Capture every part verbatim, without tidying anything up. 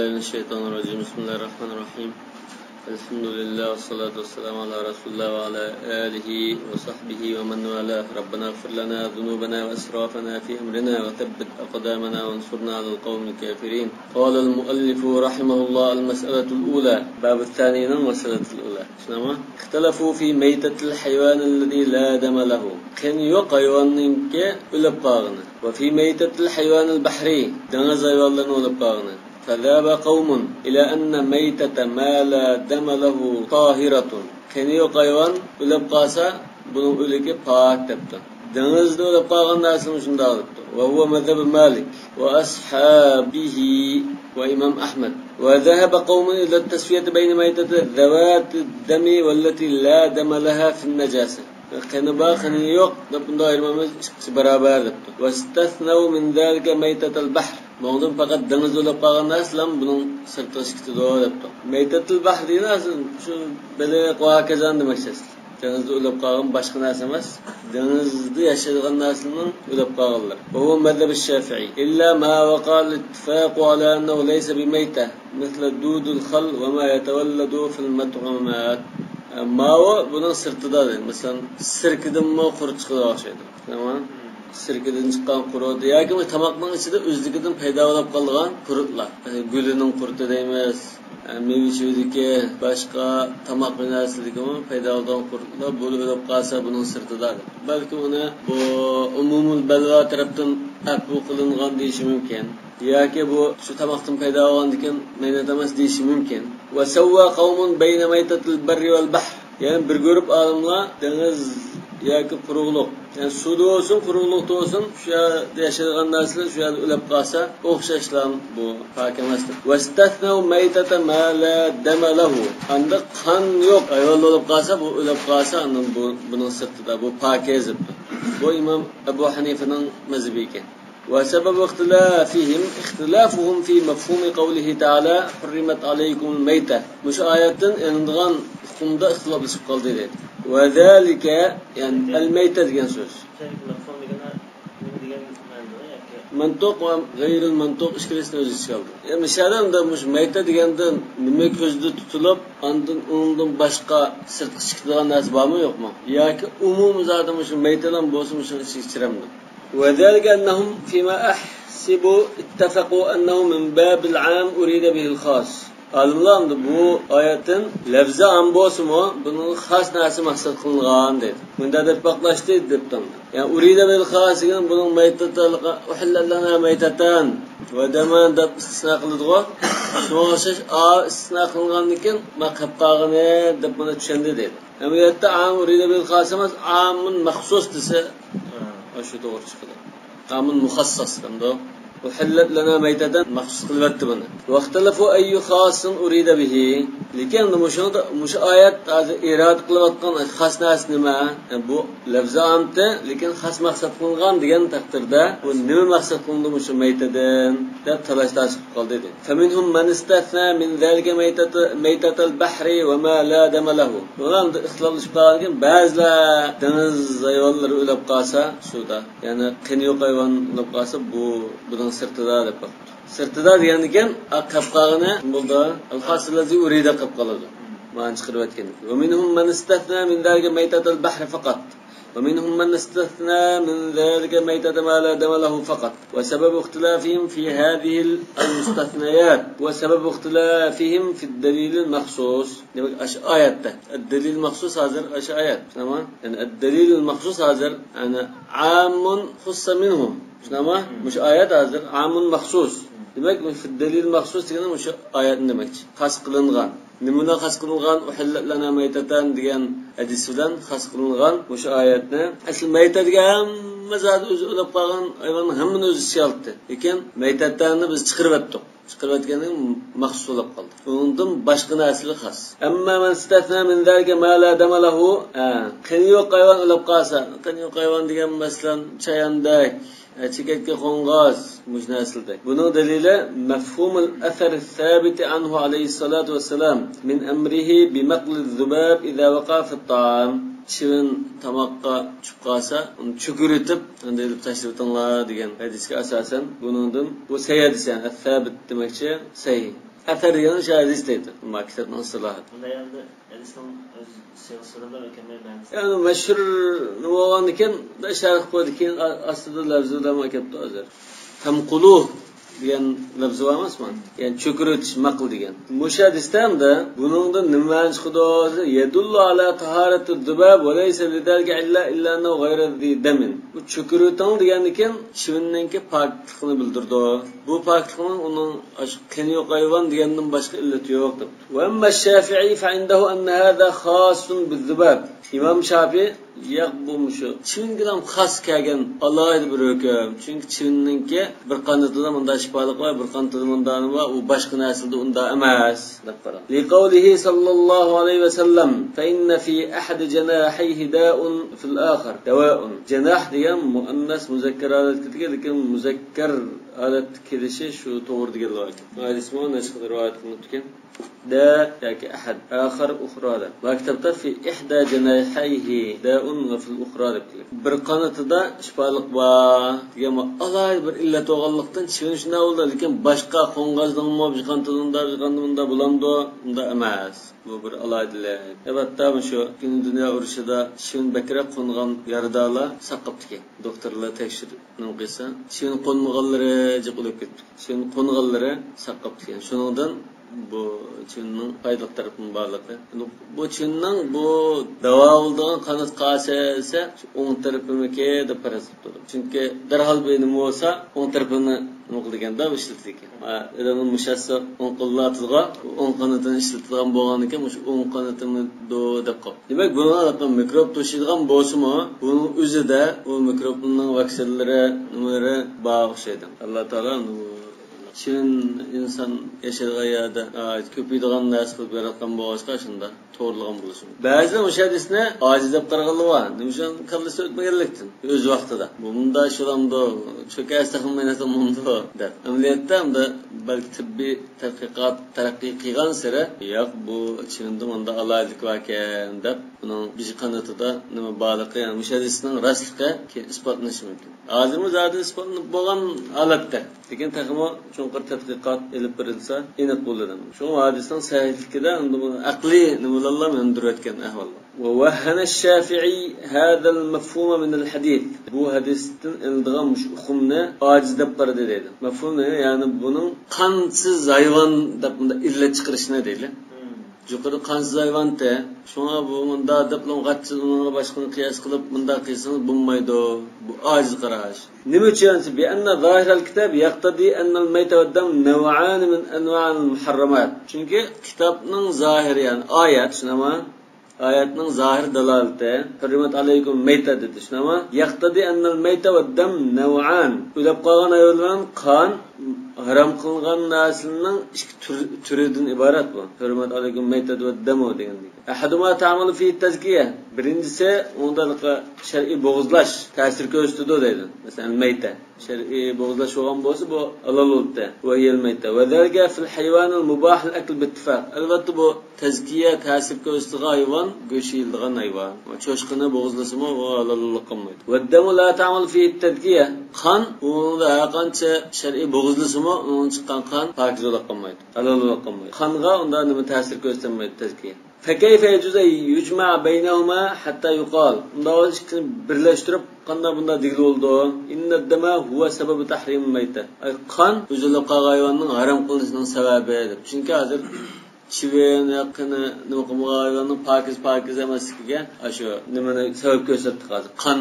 من الشيطان الرجيم. بسم الله الرحمن الرحيم. الحمد لله والصلاة والسلام على رسول الله وعلى آله وصحبه ومن والاه. ربنا اغفر لنا ذنوبنا وإسرافنا في أمرنا وثبت أقدامنا وانصرنا على القوم الكافرين. قال المؤلف رحمه الله: المسألة الأولى. باب الثاني، المسألة الأولى. شۇنداقمۇ؟ اختلفوا في ميتة الحيوان الذي لا دم له. قېنى يوق ھايۋاننىڭكى ئۆلۈپ قالغىنى. وفي ميتة الحيوان البحري. دېڭىز ھايۋانلىرىنىڭ ئۆلۈپ قالغىنى. فذهب قوم إلى أن ميتة ما لا دم له طاهرة. قېنى يوق ھايۋان ئۆلۈپ قالسا، بۇنىڭ ئۆلۈكى پاك دەپتۇ. دېڭىزدا ئۆلۈپ قالغان نەرسىمۇ شۇنداق دەپتۇ. وهو مذهب مالك وأصحابه وإمام أحمد. وذهب قوم إلى التسوية بين ميتة ذوات الدم والتي لا دم لها في النجاسة. قېنى بار، قېنى يوق دەپ بۇنداق ئايرىمىمىز ئىككىسى باراۋەر دەپتۇ. واستثنوا من ذلك ميتة البحر. بۇنىڭدىن پەقەت دېڭىزدا ئۆلۈپ قالغان نەرسىلەرمۇ بۇنىڭ سىرتىغا چىقىدۇ دەپتۇ. مەيتەتۇل بەھر دېگەن ئەسلى شۇ بېلىق ۋە ھاكازانى دېمەكچى ئەسلى. دېڭىزدا ئۆلۈپ قالغان باشقا نەرسە ئەمەس. دېڭىزدا ياشايدىغان نەرسىنىڭ ئۆلۈپ قالغانلىرى. وهو مذهب الشافعي. إلا ما وقع الاتفاق على أنه ليس بميتة، مثل دود الخل وما يتولد في المطعومات. ماۋۇ بۇنىڭ سىرتىدا دەيدۇ. مەسىلەن، سىركىدىنمۇ قۇرت چىقىدىغان ئوخشايدۇ. تامام. سىركىدىن چىققان قۇرت ياكى بۇ تاماقنىڭ ئىچىدە ئۆزلۈكىدىن پەيدا بولۇپ قالىدىغان قۇرتلار. گۈلىنىڭ قۇرتى دەيمىز. مېۋە چېۋىدىكى، باشقا تاماق بىناسىدىكىمۇ پەيدا بولىدىغان قۇرتلار بولۇپ ئۆلۈپ قالسا بۇنىڭ سىرتىدا. بەلكىم ئۇنى بۇ ئومۇمۇل بەلۋا تەرەپتىن ئەپۇ قىلىنغان دېيىشى مۇمكىن. ياكى بۇ شۇ تاماقتىن پەيدا بولغاندىكىن مەينەت ئەمەس دېيىشى مۇمكىن. وسوى قوم بين ميتة البر والبحر. يەنى بىر گۇرۇپ ئالىملار دېڭىز ياكى قۇرۇقلۇق، يەنى سۇدا بولسۇن، قۇرۇقلۇقتا بولسۇن، شۇ يەردە ياشايدىغان نەرسىلەر شۇ يەردە ئۆلۈپ قالسا، ئوخشاشلا بۇ پاك ئەمەس دەپ. واستثنوا ميتة ما لا دم له. ئاندىن قان يوق ھايۋان ئۆلۈپ قالسا، بۇ ئۆلۈپ قالسا، ئاندىن بۇ، بۇنىڭ سىرتىدا، بۇ پاكىز دەپتۇ. بۇ ئىمام ئەبۇ ھەنىفىنىڭ مەزھىپى ئىكەن. وسبب اختلافهم اختلافهم في مفهوم قوله تعالى: حرمت عليكم الميتة. مۇشۇ ئايەتتىن ئېلىنىدىغان ئۇقۇمدا ئىختىلاپلىشىپ قالدى دەيدۇ. وذلك، يەنى الميتة دېگەن سۆز. مەنتۇق ۋە غەيرىل مەنتۇق ئىككىلىسىنى ئۆز ئىچىگە ئالدى. يەنى مۇشۇ مەيتە دېگەندىن نېمە كۆزدە تۇتۇلۇپ، ئاندىن ئۇنىڭدىن باشقا سىرتقا چىقىدىغان نەرسە بارمۇ يوقمۇ؟ ياكى ئومۇمىي زادى مۇشۇ مەيتىلەن بولسا مۇشۇنىڭ ئىچىگە كىرەمدۇ؟ وذلك أنهم فيما أحسب اتفقوا أنه من باب العام أريد به الخاص. ئالىملار ئەمدى بۇ ئايەتتىن لەفزى ئام بولسىمۇ، بۇنىڭغا خاس نەرسە مەقسەت قىلىنغان دەيدۇ. مۇنداق دەپ پاكلاشتى دەپتۇ. يەنى أريد به الخاص دېگەن بۇنىڭ مەيتەتەن، أحلت لنا ميتتان ودمان دەپ ئىستىسنا قىلىدىغۇ. شۇنىڭغا ئوخشاش ئا ئىستىسنا قىلىنغاندىن كېيىن، ما قېلىپ قالغىنى دەپ بۇنى چۈشەندى دەيدۇ. ئەمەلىيەتتە ئام أريد به الخاص ئەمەس، ئامۇن مەخسۇس دېسە، ھە، شۇ توغرا چىقىدۇ. ئامۇن مۇخەسسەس دەمدۇ. أحلت لنا ميتتان مەخسۇس قىلىۋەتتى بۇنى. واختلفوا أي خاص أريد به. لېكىن مۇشۇ، مۇشۇ ئايەت ھازىر ئىرادە قىلىۋاتقان خاس نەرسە نېمە؟ يەنى بۇ لەفزى ئامتى، لېكىن خاس مەقسەت قىلىنغان دېگەن تەقدىردە، بۇ نېمە مەقسەت قىلىنىدۇ مۇشۇ مەيتەدىن دەپ تالاش-تارتىش قىلىپ قالدى دەيدۇ. فمنهم من استثنى من ذلك ميتة، ميتة البحر وما لا دم له. بۇلار ئىختىلاپلىشىپ قالغاندىن كېيىن بەزىلەر دېڭىز ھايۋانلىرى ئۆلۈپ قالسا سۇدا، يەنى قېنى يوق ھايۋان ئۆلۈپ قالسا، بۇ بۇنىڭ سىرتىدا دەپ باقىپتۇ. سىرتىدا دېگەندىن كېيىن، ئا، قېلىپ قالغىنى بولدى. الخاص الذي أريد قېلىپ قالىدۇ. مانا چىقىرىۋەتكەن. ومنهم من استثنى من ذلك ميتة البحر فقط. ومنهم من استثنى من ذلك ميتة ما لا دم له فقط. وسبب اختلافهم في هذه المستثنيات، وسبب اختلافهم في الدليل المخصوص. دېمەك، ئاشۇ ئايەتتە. الدليل المخصوص ھازىر ئاشۇ ئايەت. تامام. يەنى الدليل المخصوص ھازىر، يەنى عام خص منه. شۇنداقمۇ؟ مۇشۇ ئايەت ھازىر عام مەخسۇس. دېمەك، مۇشۇ دەلىل مەخسۇس دېگىنى مۇشۇ ئايەتنى دېمەكچى. خاس قىلىنغان. نېمە بىلەن خاس قىلىنغان؟ أحلت لنا ميتتان دېگەن ھەدىس بىلەن خاس قىلىنغان مۇشۇ ئايەتنى. ئەسلى مەيتە دېگەن ھەممە زادى ئۆزى ئۆلۈپ قالغان ھايۋاننىڭ ھەممىنى ئۆز ئىچىگە ئالاتتى. لېكىن مەيتەتتاننى بىز چىقىرىۋەتتۇق. چىقىرىۋەتكەندىن مەخسۇس بولۇپ قالدى. ئۇنىڭدىن باشقا نەرسىلەر خاس. أما من استثنى من ذلك ما لا دم له. ھە، قېنى يوق ھايۋان ئۆلۈپ قالسا، قېنى يوق ھايۋان دېگەن، مەسىلەن، چاياندەك، ھە، چېكەتكە قوڭغاز، مۇشۇ نەرسىلەردەك. بۇنىڭ دەلىلى مەفھۇمۇل ئەسەر سابىت ئەنھۇ ئەلەيھىسسالاتۇ ۋەسسالام مىن ئەمرىھى بىمەقلىز زۇباب ئىزا ۋەقە فىت تائام. چىۋىن تاماققا چۈشۈپ قالسا، ئۇنى چۆكۈرۈۋېتىپ، ئەمدى ئېلىپ تاشلىۋېتىڭلار دېگەن ھەدىسكە ئاساسەن، بۇنىڭدىن، بۇ سەھىھ ھەدىس، يەنى ئەس-سابىت دېمەكچى، سەھىھ. ئەسەر دېگەن شۇ ھەدىس دەيدۇ، ئەمما كىتابنىڭ ئىستىلاھى. بۇندا ئەمدى ھەدىسنىڭ ئۆز سىيغىسىدا مۇكەممەل مەنىسى. يەنى مەشھۇر نېمە بولغاندىكىن، شەرھ قويدىكىن، ئا-، ئاستىدا لەۋزى بىلەن كەپتۇ ھازىر. تەمقۇلۇ دېگەن لەۋزى بار ئەمەسمۇ؟ يەنى چۆكۈرۈۋېتىش، مەقل دېگەن. مۇشۇ ھەدىستە ئەمدى بۇنىڭدىن نېمە مەنە چىقىدۇ؟ يدل على طهارة الذباب وليس لذلك علة إلا أنه غير ذي دم. بۇ چۆكۈرۈۋېتىڭ دېگەندىكىن چىۋىننىڭكى پاكلىقىنى بىلدۈرىدۇ. بۇ پاكلىقنىڭ ئۇنىڭ ئاشۇ قېنى يوق ھايۋان دېگەندىن باشقا ئىللىتى يوق دەپتۇ. وأما الشافعي فعنده أن هذا خاص بالذباب. ئىمام شافىئى ياق، بۇ مۇشۇ چىۋىنگىلا خاس كەلگەن ئالاھىدە بىر ھۆكۈم. چۈنكى چىۋىننىڭكى بىر قانىتىدا مۇنداق شىپالىق بار، بىر قانىتىدا مۇنداق بار، ئۇ باشقا نەرسىدە ئۇنداق ئەمەس، دەپ قاراڭ. لقوله صلى الله عليه وسلم، فإن في أحد جناحيه داء في الآخر دواء. جەناھ دېگەن مۇئەننەس مۇزەككەر ھالەتكە كېلىدىكەن، لېكىن مۇزەككەر ھالەتتە كېلىشى شۇ توغرا دېگەنلەر بار. ھەدىسمۇ نەسخىدە رىۋايەت قىلىنىپتىكەن. داء ياكى أحد، آخر، أخرى دەپ. مانا كىتابتا في إحدى جناحيه داء وفي الأخرى دەپ كېلىدۇ. بىر قانىتىدا شىپالىق بار دېگەن، ئالاھىدە بىر ئىللەت بولغانلىقتىن، چىۋىن شۇنداق بولىدۇ، لېكىن باشقا قوڭغازنىڭمۇ بىر قانىتىدا مۇنداق، بىر قانىتىدا مۇنداق بولامدۇ؟ ئۇنداق ئەمەس. بۇ بىر ئالاھىدىلىك. ئەلۋەتتە، مۇشۇ ئىككىنچى دۇنيا ئۇرۇشىدا چىۋىن بەكرەك قونغان يارىدارلار ساقاپ قاپتىكەن. دوختۇرلار تەكشۈرۈپ نېمە قىلسا، چىۋىن قونمىغانلىرى جىق ئۆلۈپ كېتىپتۇ. چىۋىن قونغانلىرى ساقاپ قاپتىكەن. شۇنىڭدىن بۇ چىۋىننىڭ پايدىلىق تەرىپىمۇ بارلىقى. بۇ چىۋىننىڭ بۇ داۋا بولىدىغان قانىتى قايسى دېسە، ئوڭ تەرىپىمىكى دەپ پەرەز قىلىپ تۇردۇم. چۈنكى دەرھال بىر نېمە بولسا، ئوڭ تەرىپىنى نېمە قىلىدىكەن، دەپ ئىشلىتىدىكەن. ھە، ئادەمنىڭ مۇشۇ ئوڭ قولىنى ئاتىدىغان، ئوڭ قانىتىنى ئىشلىتىدىغان بولغاندىكىن، مۇشۇ ئوڭ قانىتىمىدۇ دەپ قاپتۇ. دېمەك، بۇنىڭغا ھېلىقى مىكروب توشۇيدىغان بولسىمۇ، بۇنىڭ ئۆزىدە ئۇ مىكروبنىڭ ۋاكسىنلىرى، نېمىلىرى بار ئوخشايدۇ. ئاللا تائالا چىۋىن ئىنسان ياشايدىغان يەردە، ئا، كۆپىيىدىغان نەرسە قىلىپ ياراتقان بولغاچقا، شۇنداق توغرىلىغان بولۇشى مۇمكىن. بەزىلەر مۇشۇ ھەدىسنى ئاجىز دەپ قارىغانلار بار. نېمە ئۈچۈن؟ كاللىسى ئۆتمىگەنلىكتىن. ئۆز ۋاقتىدا. بۇ مۇنداق ئىش بولامدۇ؟ چۆكەس تېخىمۇ مەن ئاتامامدۇ؟ دەپ. ئەمەلىيەتتە ئەمدى بەلكى تېببىي تەتقىقات تەرەققىي قىلغانسېرى، ياق، بۇ چىۋىندە مۇنداق ئالاھىدىلىك باركەن دەپ، بۇنىڭ بىر قانىتىدا نېمە بارلىقى، يەنى مۇشۇ ھەدىسنىڭ راستلىقى كېيىن ئىسپاتلىنىشى مۇمكىن. ھازىرمۇ زادى ئىسپاتلىنىپ بولغان ھالەتتە. لېكىن تېخىمۇ چوڭقۇر تەتقىقات ئېلىپ بېرىلسا، ئېنىق بولىدۇ. شۇڭا ھەدىسنىڭ سەھىھلىكىدە ئەمدى بۇ ئەقلىي نېمىلەرلا مەندۈرۈۋەتكەن ئەھۋاللار. ووهن الشافعي هذا المفهوم من الحديث. بۇ ھەدىستىن ئېلىنىدىغان مۇشۇ ئۇقۇمنى ئاجىز دەپ قارىدى دەيدۇ. مەفھۇم دېگەن، يەنى بۇنىڭ قانسىز ھايۋان دەپ بۇنداق ئىللەت چىقىرىشنى دەيلى. يۇقىرى قانسىز ھايۋانتى. شۇڭا بۇ مۇنداق دەپلا غاچچىل ئۇنىڭغا باشقىنى قىياس قىلىپ مۇنداق قىلسىڭىز بولمايدۇ. بۇ ئاجىز قاراش. نېمە ئۈچۈن؟ بأن ظاهر الكتاب يقتضي أن الميت والدم نوعان من أنواع المحرمات. چۈنكى كىتابنىڭ زاھىرى، يەنى ئايەت، شۇنداقمۇ؟ ئايەتنىڭ زاھىر دالالىتى، حرمت عليكم الميتة دېدى، شۇنداقمۇ؟ يقتضي أن الميت والدم نوعان. ئۆلۈپ قالغان ھايۋان بىلەن قان ھارام قىلىنغان نەرسىنىڭ ئىككى تۈر-، تۈرىدىن ئىبارەت بۇ. حرمت عليكم الميتة والدم دېگەندىكىن. أحدهما تعمل فيه التزكية. بىرىنچىسى، ئۇنىڭدا شەرئىي بوغۇزلاش تەسىر كۆرسىتىدۇ دەيدۇ. مەسىلەن، مەيتە. شەرئىي بوغۇزلاش بولغان بولسا، بۇ ھالال بولۇپتۇ. وهي الميتة. وذلك في الحيوان المباح الأكل باتفاق. ئەلۋەتتە، بۇ تەزكىيە تەسىر كۆرسىتىدىغان ھايۋان، گۆشى يېيىلىدىغان ھايۋان. چوشقىنى بوغۇزلىسىمۇ، ئۇ ھالال بولۇپ قالمايدۇ. والدم لا تعمل فيه التزكية. قان، ئۇنىڭدا ھەر قانچە شەرئىي بوغۇزلىسىمۇ، ئۇنىڭدىن چىققان قان پاكىز بولۇپ قالمايدۇ، ھالال بولۇپ قالمايدۇ. قانغا ئۇندا نېمە تەسىر كۆرسەتمەيدۇ تەزكىيە. فكيف يجوز أن يجمع بينهما حتى يقال. ئۇنداق بولسا ئىككىسىنى بىرلەشتۈرۈپ قانداق بۇنداق دېگىلى بولىدۇ؟ إن الدم هو سبب تحريم الميتة. ئاي، قان ئۆزى ئۆلۈپ قالغان ھايۋاننىڭ ھارام قىلىنىشىنىڭ سەۋەبى دەپ. چۈنكى ھازىر چىۋىن، ياقىنى نېمە قىلمىغان ھايۋاننىڭ پاكىز، پاكىز ئەمەسلىكىگە ئاشۇ نېمىنى سەۋەب كۆرسەتتۇق ھازىر. قان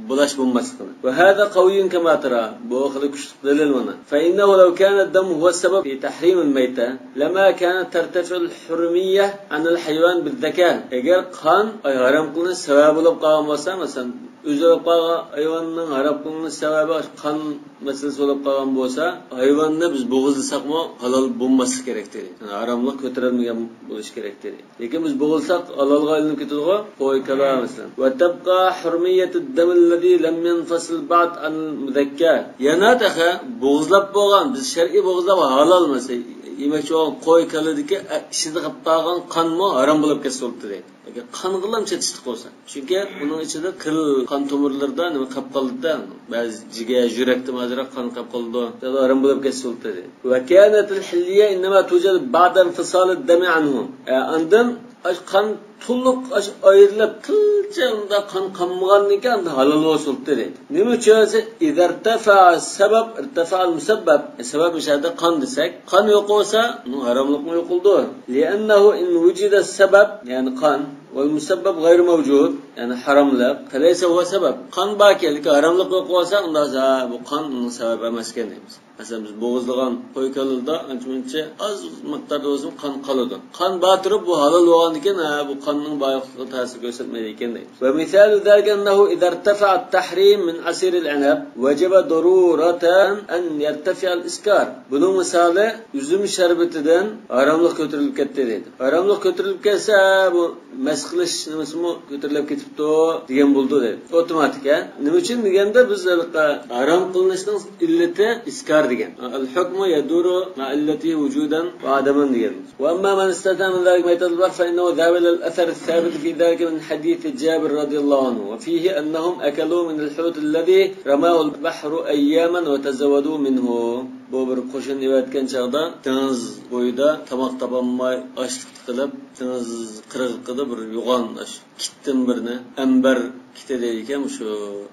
بۇلاش بولماسلىقىنى. وهذا قوي كما ترى. بۇ خېلى كۈچلۈك دەلىل مانا. فإنه لو كان الدم هو السبب في تحريم الميتة لما كانت ترتفع الحرمية عن الحيوان بالذكاء. ئەگەر قان، ئاي، ھارام قىلىنىش سەۋەبى بولۇپ قالغان بولسا، مەسىلەن، ئۆزى ئۆلۈپ قالغان ھايۋاننىڭ ھارام قىلىنىش سەۋەبى قان مەسىلىسى بولۇپ قالغان بولسا، ھايۋاننى بىز بوغۇزلىساقمۇ ھالال بولماسلىقى كېرەك دېدى. يەنى ھاراملىق كۆتۈرۈلمىگەن بولۇشى كېرەك دېدى. لېكىن بىز بوغۇزلىساق ھالالغا ئايلىنىپ كېتىدىغۇ، قوي، كالا مەسىلەن. وتبقى حرمية الدم الذي لم ينفصل بعد عن المذكى. يەنە تېخى بوغۇزلاپ بولغان، بىز شەرئىي بوغۇزلاپ ھالال مەسىلەن، يېمەكچى بولغان قوي، كالىدىكى ئىچىدە قېلىپ قالغان قانمۇ ھارام بولۇپ كەتسە بولۇپتۇ دەيدۇ. ئەگەر قانغىلا چېتىشلىق بولسا. چۈنكى ئۇنىڭ ئىچىدە قىل، قان تومۇرلىرىدا نېمە قېلىپ قالىدۇ-دە. بەزى جىگەر، يۈرەكتىن ئازراق قان قېلىپ قالىدۇ. يا ھارام بولۇپ كەتسە بولۇپتۇ دەيدۇ. وكانت الحلية إنما توجد بعد انفصال الدم عنه. ئە، ئاندىن ئاش قان تولۇق ئاش ئايرىلىپ، قىلچە ئۇنداق قان قالمىغاندىن كېيىن ئاندىن ھالال بولسا بولۇپتۇ دەيدۇ. نېمە ئۈچۈن دېسە، إذا ارتفع السبب ارتفع المسبب. ئە، سەۋەب مۇشۇ يەردە قان دېسەك، قان يوق بولسا، ئۇنىڭ ھاراملىقىمۇ يوقىلىدۇ. لأنه إن وجد السبب، يەنى قان، والمسبب غير موجود، يەنى ھاراملىق، فليس هو سبب. قان باركەن، لېكىن ھاراملىق يوق بولسا، ئۇنداق ھە، بۇ قان ئۇنىڭ سەۋەبى ئەمەسكەن دەيمىز. مەسىلەن، بىز بوغۇزلىغان قوي، كالىدا ئانچە-مۇنچە ئاز مىقداردا بولسىمۇ قان قالىدۇ. قان بار تۇرۇپ، بۇ ھالال بولغاندىكىن، ھە، بۇ قاننىڭ بايلىقىغا تەسىر كۆرسەتمەيدىكەن دەيمىز. ومثال ذلك أنه إذا ارتفع التحريم من عصير العنب وجب ضرورة أن يرتفع الإسكار. بۇنىڭ مىسالى ئۈزۈم شەربىتىدىن ھاراملىق كۆتۈرۈلۈپ كەتتى دەيدۇ. ھاراملىق كۆتۈرۈلۈپ كەتسە، بۇ مەس قىلىش نېمىسىمۇ كۆتۈرۈلۈپ كېتىپتۇ دېگەن بولىدۇ دەيدۇ. ئاپتوماتىك، ھە؟ نېمە ئۈچۈن دېگەندە، بىز ھېلىقى ھارام قىلىنىشنىڭ ئىللىتى ئىسكار دېگەن. الحكم يدور مع علته وجودا وعدما دېگەن. وأما من استثنى من ذلك ميتة البحر فإنه ذهب إلى الأثر الثابت في ذلك من حديث جابر رضي الله عنه وفيه أنهم أكلوا من الحوت الذي رماه البحر أياما وتزودوا منه. بۇ بىر قوشۇن ئېۋەتكەن چاغدا دېڭىز بويىدا تاماق تاپالماي ئاچلىق تىقىلىپ، دېڭىز قىرغىقىدا بىر يوغان ئاشۇ كىتتىن بىرنى، ئەمبەر كىتى دەيدىكەن، شۇ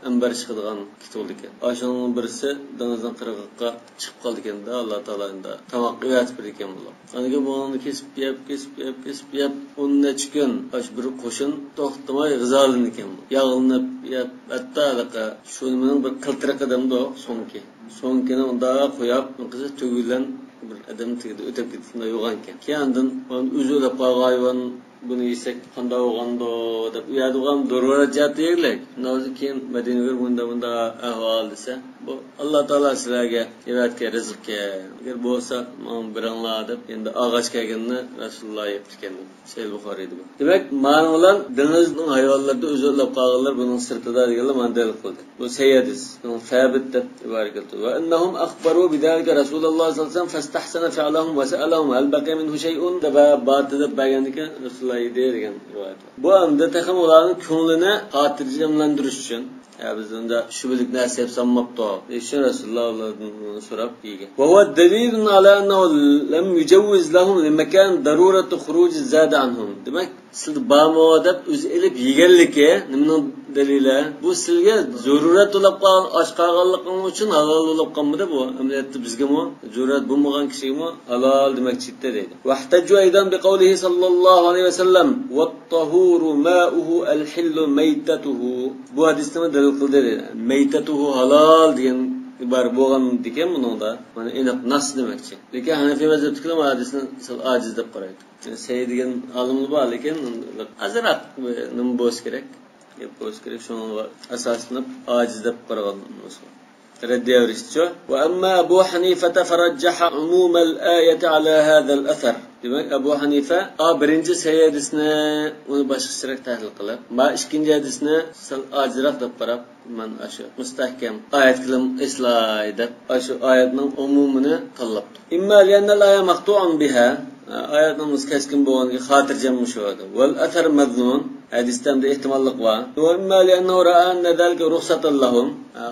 ئەمبەر چىقىدىغان كىت بولىدىكەن. ئاشۇنىڭ بىرسى دېڭىزنىڭ قىرغىقىغا چىقىپ قالىدىكەن-دە، ئاللا تائالا ئەمدى تاماققا ئېۋەتىپ بېرىدىكەن بۇلار. ئاندىن كېيىن بۇ ئۇنى كېسىپ يەپ، كېسىپ يەپ، كېسىپ يەپ، ئون نەچچە كۈن ئاشۇ بىر قوشۇن توختىماي غىزالىنىدىكەن. ياغلىنىپ يەپ، ھەتتا ھېلىقى شۇ نېمىنىڭ بىر قىلتىرىقى دەمدۇ، سوڭكى. سوڭكىنى ئۇنداق قويۇپ، قىزىق تۈگۈلەن بىر ئادەم تېگىدە ئۆتۈپ كېتىپ شۇنداق يوغانكەن. كېيىن ئاندىن ئۆزى ئۆلۈپ قالغان ھايۋان، بۇنى يېسەك قانداق بولغاندۇ دەپ، ئۇ يەردە بولغان زۆرۈرەت جەھەتتە يېگۈلۈك. شۇنداق بولسا كېيىن مەدىنىگە كىرىپ مۇنداق، مۇنداق ئەھۋال دېسە، بۇ ئاللا تائالا سىلەرگە ئېۋەتكەن رىزىقكەن. ئەگەر بولسا ماڭا بېرىڭلار دەپ، ئەمدى ئالغاچ كەلگىنىنى رەسۇلۇللا يەپتىكەن. سەھىھ بۇخارىيدا بۇ. دېمەك، مانا بۇلار دېڭىزنىڭ ھايۋانلىرىدا ئۆزى ئۆلۈپ قالغانلار بۇنىڭ سىرتىدا دېگەنلەر مانا دەلىل قىلدى. بۇ سەھىھ ھەدىس، سابىت دەپ ئىبارە كەلتۈردى. وأنهم أخبروا بذلك رسول الله صلى الله عليه وسلم فاستحسن فعلهم وسألهم هل بقي منه شيء دەپ، بارتى دەپ بەرگەندىكىن رەسۇلۇللا يېدى دېگەن رىۋايەت بار. بۇ ئەمدى تېخىمۇ ئۇلارنىڭ كۆڭلىنى خاتىرجەملەندۈرۈش ئۈچۈن، يا بىز ئۇنداق شۈبھىلىك نەرسە يەپ سالماپتۇق دېيىش ئۈچۈن رەسۇلۇللا ئۇلاردىن سوراپ يېگەن. وهو دليل على أنه لم يجوز لهم لمكان ضرورة خروج الزاد عنهم. دېمەك، سىلدە بارمۇ دەپ ئۆزى ئېلىپ يېگەنلىكى نېمىنىڭ دەلىلى؟ بۇ سىلگە زۆرۈرەت بولۇپ قالغان ئاچ قالغانلىقىڭ ئۈچۈن ھالال بولۇپ قالمىدى بۇ. ئەمەلىيەتتە بىزگىمۇ، زۆرۈرەت بولمىغان كىشىگىمۇ ھالال دېمەكچى ئىدى دەيدۇ. واحتجوا أيضا بقوله صلى الله عليه وسلم، والطهور ماؤه الحل ميتته. بۇ ھەدىستىن دەلىل قىلدى دەيدۇ. مەيتەتۇھۇ ھالال دېگەن ئىبارە بولغاندىكىن بۇنىڭدا، مانا ئېنىق ناس دېمەكچى. لېكىن ھەنەفىي مەزھەپتىكىلەر بۇ ھەدىسنى سەل ئاجىز دەپ قارايدۇ. سەھىھ دېگەن ئالىملار بار، لېكىن ئازراق نېمە بولسا كېرەك، گەپ بولسا كېرەك، شۇنىڭغا ئاساسلىنىپ ئاجىز دەپ قارىغان بولسا. رەددىيە بېرىشتىچۇ. وأما أبو حنيفة فرجح عموم الآية على هذا الأثر. دېمەك، ئەبۇ ھەنىفە ئا بىرىنچى سەھىھ ھەدىسنى ئۇنى باشقىچىراق تەھلىل قىلىپ، ما ئىككىنچى ھەدىسنى سەل ئاجىزراق دەپ قاراپ، مەن ئاشۇ مۇستەھكەم ئايەتكىلا ئېسىلاي دەپ، ئاشۇ ئايەتنىڭ ئومۇمىنى تاللاپتۇ. إما لأن الآية مقطوع بها، ئايەتنىڭ كەسكىن بولغانلىقى خاتىرجەم مۇشۇ ئادەم. والأثر مظنون، ھەدىستە ئەمدى ئېھتىماللىق بار. وإما لأنه رأى أن ذلك رخصة لهم،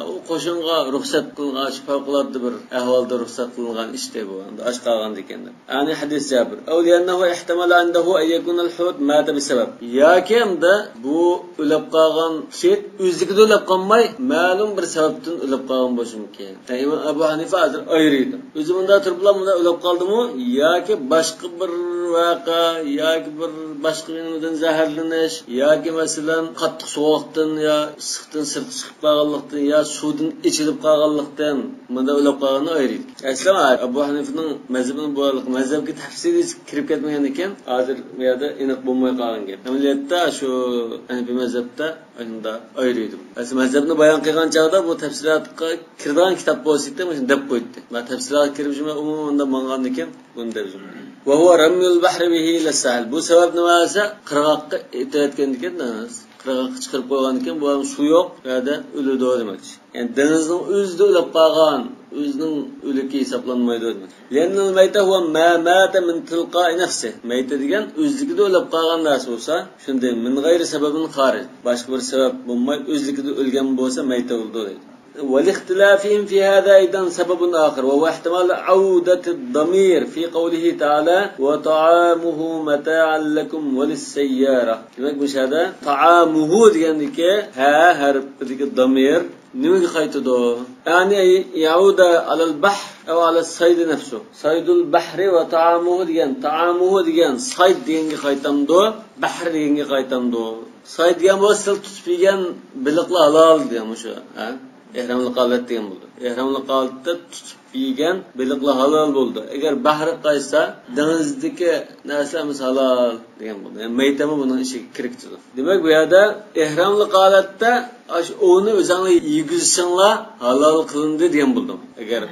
ئۇ قوشۇنغا رۇخسەت قىلغان، فەۋقۇلئاددە بىر ئەھۋالدا رۇخسەت قىلىنغان ئىشتى بۇ، ئەمدى ئاچ قالغاندىكىن دەپ. يەنى ھەدىس جابىر. أو لأنه احتمل عنده أن يكون الحوت مات بسبب. ياكى ئەمدى بۇ ئۆلۈپ قالغان شىت ئۆزلۈكىدە ئۆلۈپ قالماي، مەلۇم بىر سەۋەبتىن ئۆلۈپ قالغان بولۇشى مۇمكىن. يەنى ئىمام ئەبۇ ھەنىفە ھازىر ئايرىيدۇ. ئۆزى مۇنداق تۇرۇپلا مۇنداق ئۆلۈپ قالدىمۇ ياكى باشقا بىر ۋەقە ياكى بىر باشقا بىر نېمىدىن زەھەرلىنىش ياكى، مەسىلەن، قاتتىق سوغۇقتىن يا ئىسسىقتىن سىرتقا چىقىپ قالغانلىقتىن يا سۇدىن ئېچىلىپ قالغانلىقتىن مۇنداق ئۆلۈپ قالغاننى ئايرىيدۇ. ئەسلى ئەبۇ ھەنىفىنىڭ مەزھىپىنى بۇ مەزھەپكە تەپسىلىي كىرىپ كەتمىگەندىكىن، ھازىر بۇ يەردە ئېنىق بولماي قالغان گەپ. ئەمەلىيەتتە شۇ ھەنىفىي مەزھەپتە ئاشۇنداق ئايرىيدۇ. ئەسلى مەزھەپنى بايان قىلغان چاغدا بۇ تەپسىلاتقا كىرىدىغان كىتاب بولسا ئىدى، مۇشۇنى دەپ قويدى. مەن تەپسىلاتقا كىرىپ، شۇ ئومۇمەن ماڭغاندىكىن بۇنى دەپ. وهو رمي البحر به إلى الساحل. بۇ سەۋەب نېمە دېسە، قىرغاققا ئېتىۋەتكەندىكىن دېڭىز. قىرغاققا چىقىرىپ قويغاندىكىن بۇ سۇ يوق، بۇ يەردە ئۆلىدۇ دېمەكچى. يەنى دېڭىزنىڭ ئۆزىدە ئۆلۈپ قالغان، ئۆزىنىڭ ئۆلۈكى ھېسابلانمايدۇ دېمەكچى. لأن الميت هو ما مات من تلقاء نفسه. مەيتە دېگەن ئۆزلۈكىدە ئۆلۈپ قالغان نەرسە بولسا، شۇنداق من غير سبب خارج. باشقا بىر سەۋەب بولماي ئۆزلۈكىدە ئۆلگەن بولسا مەيتە بولىدۇ دەيدۇ. ولاختلافهم في هذا أيضا سبب آخر، وهو احتمال عودة الضمير في قوله تعالى: وطعامه متاعا لكم وللسيارة. دېمەك، بۇ يەردە تائامۇھۇ دېگەندىكى ھە ھەرپىدىكى دامىر نېمىگە قايتىدۇ؟ يەنى يەئۇدە ئالەل بەھر ئەۋ ئالەس سەيدى نەفسۇ. سەيدۇل بەھرى ۋە تائامۇھۇ دېگەن، تائامۇھۇ دېگەن سەيد دېگەنگە قايتامدۇ، بەھر دېگەنگە قايتامدۇ؟ سەيد دېگەن بولسا سىلە تۇتۇپ يېگەن بېلىقلا ھالال دېگەن مۇشۇ، ھە؟ ئېھراملىق ھالەت دېگەن بولىدۇ. ئېھراملىق ھالەتتە تۇتۇپ يېگەن بېلىقلا ھالال بولىدۇ. ئەگەر بەھرى قايتسا، دېڭىزدىكى نەرسىلەر ھەممىسى ھالال دېگەن بولىدۇ. يەنى مەيتەمۇ بۇنىڭ ئىچىگە كىرىپ كېتىدۇ. دېمەك، بۇ يەردە ئېھراملىق ھالەتتە ئاشۇ ئوۋنى ئۆزۈڭلار يېگۈزۈشۈڭلار ھالال قىلىندى دېگەن بولىدۇ. ئەگەر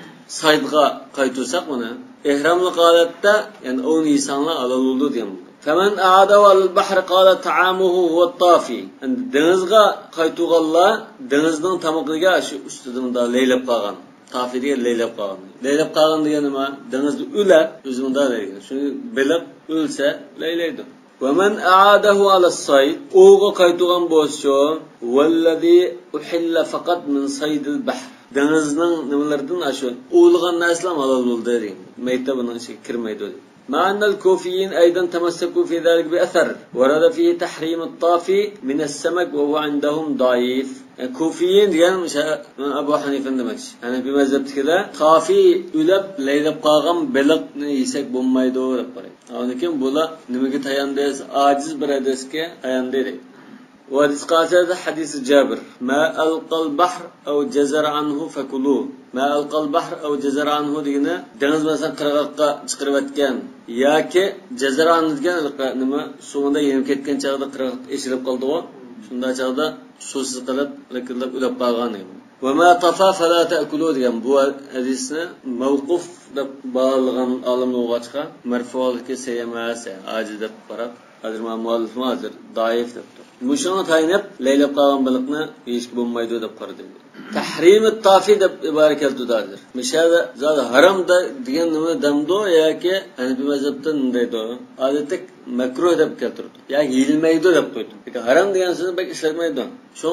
سەيدقا قايتۇرساق بۇنى، ئېھراملىق ھالەتتە، يەنى ئوۋنى يېسەڭلار ھالال بولىدۇ دېگەن بولىدۇ. فمن أعاده على البحر قال طعامه هو الطافي. ئەمدى دېڭىزغا قايتۇرغانلار دېڭىزنىڭ تامىقىغا شۇ ئۈستىدە مۇنداق لەيلەپ قالغان. تافى دېگەن لەيلەپ قالغان. لەيلەپ قالغان دېگەن نېمە؟ دېڭىزدا ئۆلەپ، ئۆزى مۇنداق دەيدۇ. شۇ بېلىق ئۆلسە لەيلەيدۇ. ومن أعاده على الصيد، ئوۋغا قايتۇرغان بولسىچۇ، والذي أحل فقط من صيد البحر. دېڭىزنىڭ نېمىلىرىدىن ئاشۇ ئوۋلىغان نەرسىلەر ھالال بولدى دېگەن. مەيتە بۇنىڭ ئىچىگە كىرمەيدۇ دېگەن. مع أن الكوفيين أيضا تمسكوا في ذلك بأثر ورد فيه تحريم الطافي من السمك وهو عندهم ضعيف. يەنى كوفىيىن دېگەن مۇشۇ ئەبۇ ھەنىفە دېمەكچى. ھەنەفىي مەزھەپتىكىلەر تافى ئۆلەپ، لەيلەپ قالغان بېلىقنى يېسەك بولمايدۇ دەپ قارايدۇ. ئاندىن كېيىن بۇلار نېمىگە تاياندى؟ ئاجىز بىر ھەدىسكە تاياندى دەيدۇ. ۋە ھەدىس قالسا ھەدىسى جابىر. ما ألقى البحر أو جزر عنه فكلوه. ما ألقى البحر أو جزر عنه دېگىنى دېڭىز مەسىلەن قىرغاققا چىقىرىۋەتكەن ياكى جەزەر ئانۇ دېگەن ھېلىقى نېمە سۇنىڭدا يېنىپ كەتكەن چاغدا قىرغاق ئېچىلىپ قالىدىغۇ. شۇنداق چاغدا سۇسىز قېلىپ، لىكىرلاپ ئۆلۈپ قالغان دېگەن. وما طفى فلا تأكلوه دېگەن بۇ ھەدىسنى مەۋقۇف دەپ باھالىغان ئالىملار بولغاچقا، مەرفۇلۇقى سەھىھ ئەمەس، ئاجىز دەپ قاراپ، ھازىر مانا مۇئەللىپمۇ ھازىر زەئىپ دەپتۇ. مۇشۇڭا تايىنىپ، لەيلەپ قالغان بېلىقنى يېيىشكە بولمايدۇ دەپ قارىدى. تەھرىمۇت تافى دەپ ئىبارە كەلتۈردى ھازىر. مۇشۇ يەردە زادى ھارام دە-، دېگەن نېمە دەمدۇ ياكى ھەنىپىي مەزھەپتە نېمە دەيدۇ؟ ئادەتتە مەكرۇھ دەپ كەلتۈردى. يا يېيىلمەيدۇ دەپ قويدى. لېكىن ھارام دېگەن سۆزنى بەك ئىشلەتمەيدۇ. شۇ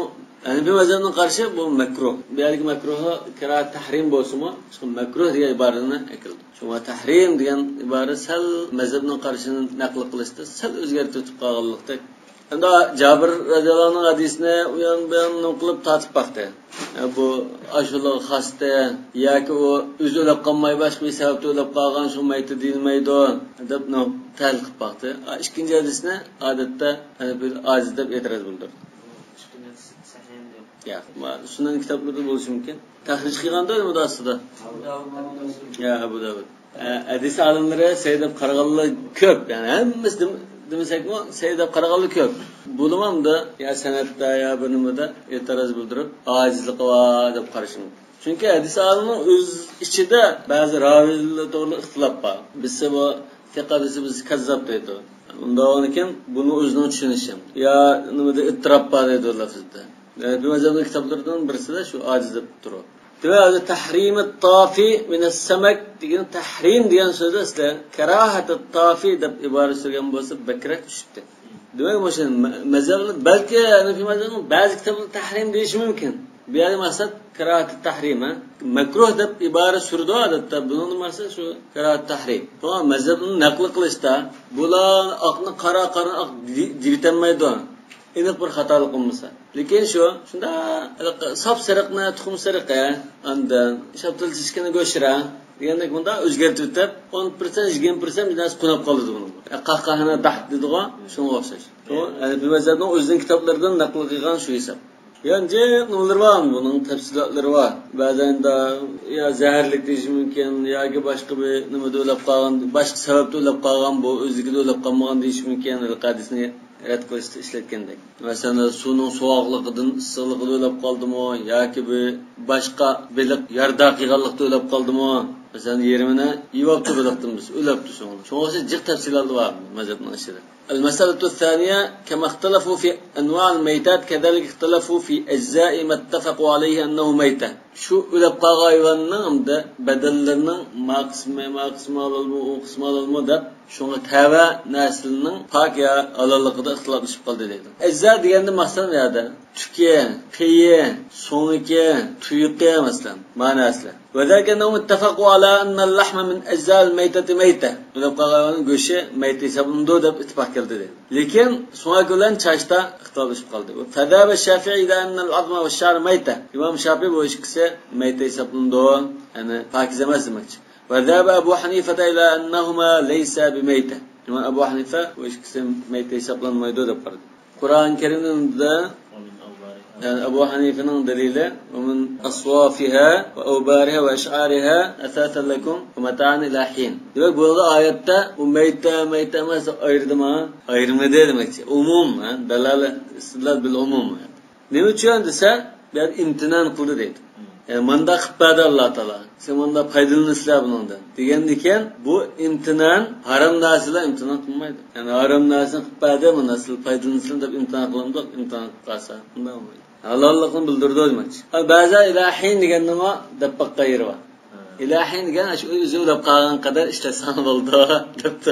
ھەنىپىي مەزھەپنىڭ قارىشى بۇ مەكرۇھ. بۇ يەردىكى مەكرۇھى كىراھەت تەھرىم بولسىمۇ، شۇ مەكرۇھ دېگەن ئىبارىنى ئەكىلدى. شۇڭا تەھرىم دېگەن ئىبارە سەل مەزھەپنىڭ قارىشىنى نەقىل قىلىشتا سەل ئۆزگەرتىۋېتىپ قالغانلىقتەك. ئەمدى جابىر رەزىياللاھۇ ئەنھۇنىڭ ھەدىسىنى ئۇ يان بۇ يان نېمە قىلىپ تارتىپ باقتى. يا بۇ ئاشۇلارغا خاستى ياكى ئۇ ئۆزى ئۆلۈپ قالماي باشقا بىر سەۋەبتىن ئۆلۈپ قالغان، شۇ مەيتە دېيىلمەيدۇ دەپ نېمە تەھلىل قىلىپ باقتى. ئىككىنچى ھەدىسنى ئادەتتە ئەنە بىر ئاجىز دەپ ئېتىراز بىلدۈردى. ياق، ما-، سۈنەن كىتابلىرىدا بولۇشى مۇمكىن. تەخرىج قىلغاندا نېمىدا ئاستىدا؟ يا ئەبۇ داۋۇد. ئە، ھەدىس ئالىملىرى سەھىھ دەپ قارىغانلار كۆپ. يەنى ھەممىسى دېم-، دېمىسەكمۇ، سەھىھ دەپ قارىغانلار كۆپ. بولۇپمۇ يا سەنەدتە، يا بىر نېمىدە ئېتىراز بىلدۈرۈپ، ئاجىزلىقى بار دەپ قارىشى مۇمكىن. چۈنكى ھەدىس ئالىمنىڭ ئۆز ئىچىدە بەزى راۋىلىرى توغرىلىق ئىختىلاپ بار. بىرسى بۇ سىقە دېسە، بىرسى كەززاب دەيدۇ. ئۇنداق بولغاندىكىن بۇنى ئۆزىنىڭ چۈشىنىشى. يا نېمىدە ئىتتىراپ بار دەيدۇ لەفزىدە. ھەنەپىي مەزھەپنىڭ كىتابلىرىدىن بىرسىدە شۇ ئاجىز دەپ تۇرۇپ. دېمەك، ھازىر تەھرىمۇت تافى مىنەس سەمەك دېگەن تەھرىم دېگەن سۆزدە ئەسلى كاراھەتۇت تافى دەپ ئىبارە سۈرگەن بولسا بەكرەك چۈشۈپتۇ. دېمەك، مۇشۇ مە-، مەزھەپلەر، بەلكى ھەنەپىي مەزھەپنىڭ بەزى كىتابلىرى تەھرىم دېيىشى مۇمكىن. بۇ يەردە مەقسەت كاراھەتۇت تەھرىم، ھە؟ مەكرۇھ دەپ ئىبارە سۈرىدۇ ئادەتتە. بۇنىڭدىن مەقسەت شۇ كاراھەتۇت تەھرىم. شۇڭا مەزھەپنى نەقىل قىلىشتا بۇلار ئاقنى قارا، قارىنى ئاق دېي-، دېيىۋېتەلمەيدۇ. ئېنىق بىر خاتالىق بولمىسا. لېكىن شۇ، شۇنداق ھېلىقى ساپ سېرىقنى تۇخۇم سېرىقى، ئاندىن شاپتۇل چېچىكىنى گۆشرە، دېگەندەك، بۇنداق ئۆزگەرتىۋېتىپ، ئون پىرسەنت، يىگىرمە پىرسەنت بىر نەرسە قوناپ قالىدۇ بۇنىڭغا. قاھقاھانە داھ دېدىغۇ، شۇنىڭغا ئوخشاش. بۇ ھەنەفىي مەزھەپنىڭ ئۆزىنىڭ كىتابلىرىدىن نەقىل قىلغان شۇ ھېساب. يا جىق نېمىلىرى بار، بۇنىڭ تەپسىلاتلىرى بار. بەزەن يا زەھەرلىك دېيىشى مۇمكىن، ياكى باشقا بىر نېمىدە ئۆلۈپ قالغان، باشقا سەۋەبتە ئۆلۈپ قالغان، بۇ ئۆزلۈكىدە ئۆلۈپ قالمىغان دېيىشى مۇمكىن، ھېلىقى ھەدىسنى رەت قىلىشتا ئىشلەتكەندەك. مەسىلەن، سۇنىڭ سوغۇقلۇقىدىن، ئىسسىقلىقىدا ئۆلۈپ قالدىمۇ ياكى بىر باشقا بېلىق ياردا قىلغانلىقتا ئۆلۈپ قالدىمۇ؟ مەسىلەن، يېرىمىنى يېۋاپتۇ بېلىقتىن بىز، ئۆلۈپتۇ شۇڭا. شۇڭا ئوخشاش جىق تەپسىلاتلار بار مەزھەپنىڭ ئىچىدە. المسألة الثانية، كما اختلفوا في أنواع الميتات، كذلك اختلفوا في أجزاء ما اتفقوا عليه أنه ميتة. شۇ ئۆلۈپ قالغان ھايۋاننىڭ ھەمدە بەدەنلىرىنىڭ ما قىسمى، ما قىسمى ھالالمۇ، ئۇ قىسمى ھالالمۇ دەپ، شۇڭا تەۋە نەرسىلەرنىڭ پاك يا ھالاللىقىدا ئىختىلاپلىشىپ قالدى دەيدۇ. ئەجزا دېگەندە مەقسەت بۇ يەردە تۈكى، پېيى، سۆڭىكى، تۇيىقى، مەسىلەن، ما نەرسىلەر. وذلك أنهم اتفقوا على أن اللحم من أجزاء الميتة ميتة. ئۆلۈپ قالغان ھايۋاننىڭ گۆشى مەيتە ھېسابلىنىدۇ دەپ ئىتتىپاق كەلدى دەيدۇ. لېكىن سۆڭەك بىلەن چاچتا ئىختىلاپلىشىپ قالدى. فذهب الشافعي إلى أن العظم والشعر ميتة. ئىمام شافىئى بۇ ئىككىسى مەيتە ھېسابلىنىدۇ، يەنى پاكىز ئەمەس دېمەكچى. وذهب أبو حنيفة إلى أنهما ليسا بميتة. ئىمام ئەبۇ ھەنىفە بۇ ئىككىسى مەيتە ھېسابلانمايدۇ دەپ قارىدى. قۇرئان كەرىمدە، يەنى ئەبۇ ھەنىفىنىڭ دەلىلى، ومن أصوافها وأوبارها وأشعارها أثاثا لكم ومتاعا إلى حين. دېمەك، بۇ يەردە ئايەتتە ئۇ مەيتە، مەيتە ئەمەس دەپ ئايرىدىمۇ؟ ئايرىمىدى دېمەكچى. ئومۇم، ھە، دالالە، ئىستىدلال بىل ئومۇم. نېمە ئۈچۈن دېسە، بۇ يەردە ئىمتىنان قىلدى دەيدۇ. يەنى مانداق قىلىپ بەردى ئاللا تائالا. سىلەر مانداق پايدىلىنىسىلەر بۇنىڭدىن. دېگەندىكىن، بۇ ئىمتىنان ھارام نەرسىلەر ئىمتىنان قىلمايدۇ. يەنى ھارام نەرسىنى قىلىپ بەردى، مانا سىلەر پايدىلىنىسىلەر دەپ ئىمتىنان قىلامدۇق، ئىمتىنان قىلىپ قالسا، ئۇنداق بولمايدۇ. ھالاللىقنى بىلدۈرىدۇ دېمەكچى. ھە، بەزىلەر ئىلاھىن دېگەننىمۇ دەپ باققان يېرى بار. ئىلاھىن دېگەن، ئاشۇ ئۆزى ئۆلۈپ قالغان قەدەر ئىشلەتسەڭ بولىدۇ، دەپتۇ.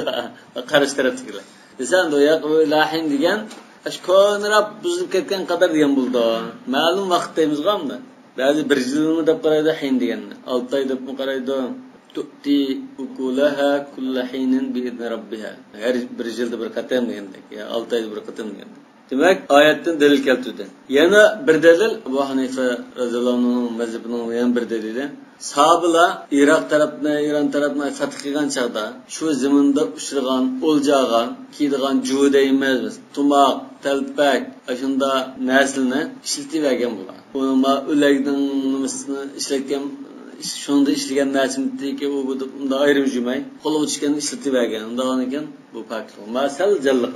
قارشى تەرەپتىكىلەر. دېسە، ئەمدى ئۇ ياق، ئۇ ئىلاھىن دېگەن، ئاشۇ كونىراپ بۇزۇلۇپ كەتكەن قەدەر دېگەن بولىدۇ. مەلۇم ۋاقىت دەيمىزغۇ ئەمدى. بەزى بىر يىلمۇ دەپ قارايدۇ، ھىن دېگەننى. ئالتە ئاي دەپمۇ قارايدۇ. تؤتي أكلها كل حين بإذن ربها. ھەر بىر يىلدا بىر قېتىم دېگەندەك. يا ئالتە ئايدا بىر قېتىم دېگەندەك. دېمەك، ئايەتتىن دەلىل كەلتۈردى. يەنە بىر دەلىل، ئەبۇ ھەنىفە رەزىياللاھۇ ئەنھۇنىڭ مەزھىپىنىڭ يەنە بىر دەلىلى. ساھابىلار ئىراق تەرەپنى، ئىران تەرەپنى فەتھ قىلغان چاغدا، شۇ زېمىندا ئۇچرىغان ئولجاغا كىيىدىغان جۇۋا دەيمىز، تۇماق، تەلپەك، ئاشۇنداق نەرسىلەرنى ئىشلىتىۋەرگەن بۇلار. ئۇ نېمە، ئۆلەكنىڭ نېمىسىنى ئىشلەتكەن، شۇنىڭدا ئىشلىگەن نەرسىمىدىكى ئۇ، بۇ دەپ ئۇنداق ئايرىم يۈرمەي، قولىغا چۈشكەننى ئىشلىتىۋەرگەن. ئۇنداق ئىكەن، بۇ پاكىت. ما سەل جانلىق.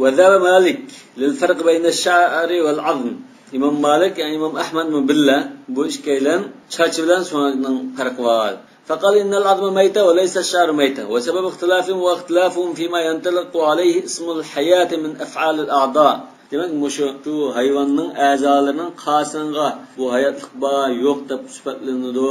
وذهب مالك للفرق بين الشعر والعظم. ئىمام مالىك، يەنى ئىمام ئەھمەدمۇ بىللە بۇ ئىككىيلەن چاچ بىلەن سۆڭەكنىڭ پەرقى بار. فقال إن العظم ميتة وليس الشعر ميتة، وسبب اختلافهم واختلافهم فيما ينطلق عليه اسم الحياة من أفعال الأعضاء. دېمەك، مۇشۇ، شۇ ھايۋاننىڭ ئەزالىرىنىڭ قايسىسىغا بۇ ھاياتلىق بار، يوق دەپ سۈپەتلىنىدۇ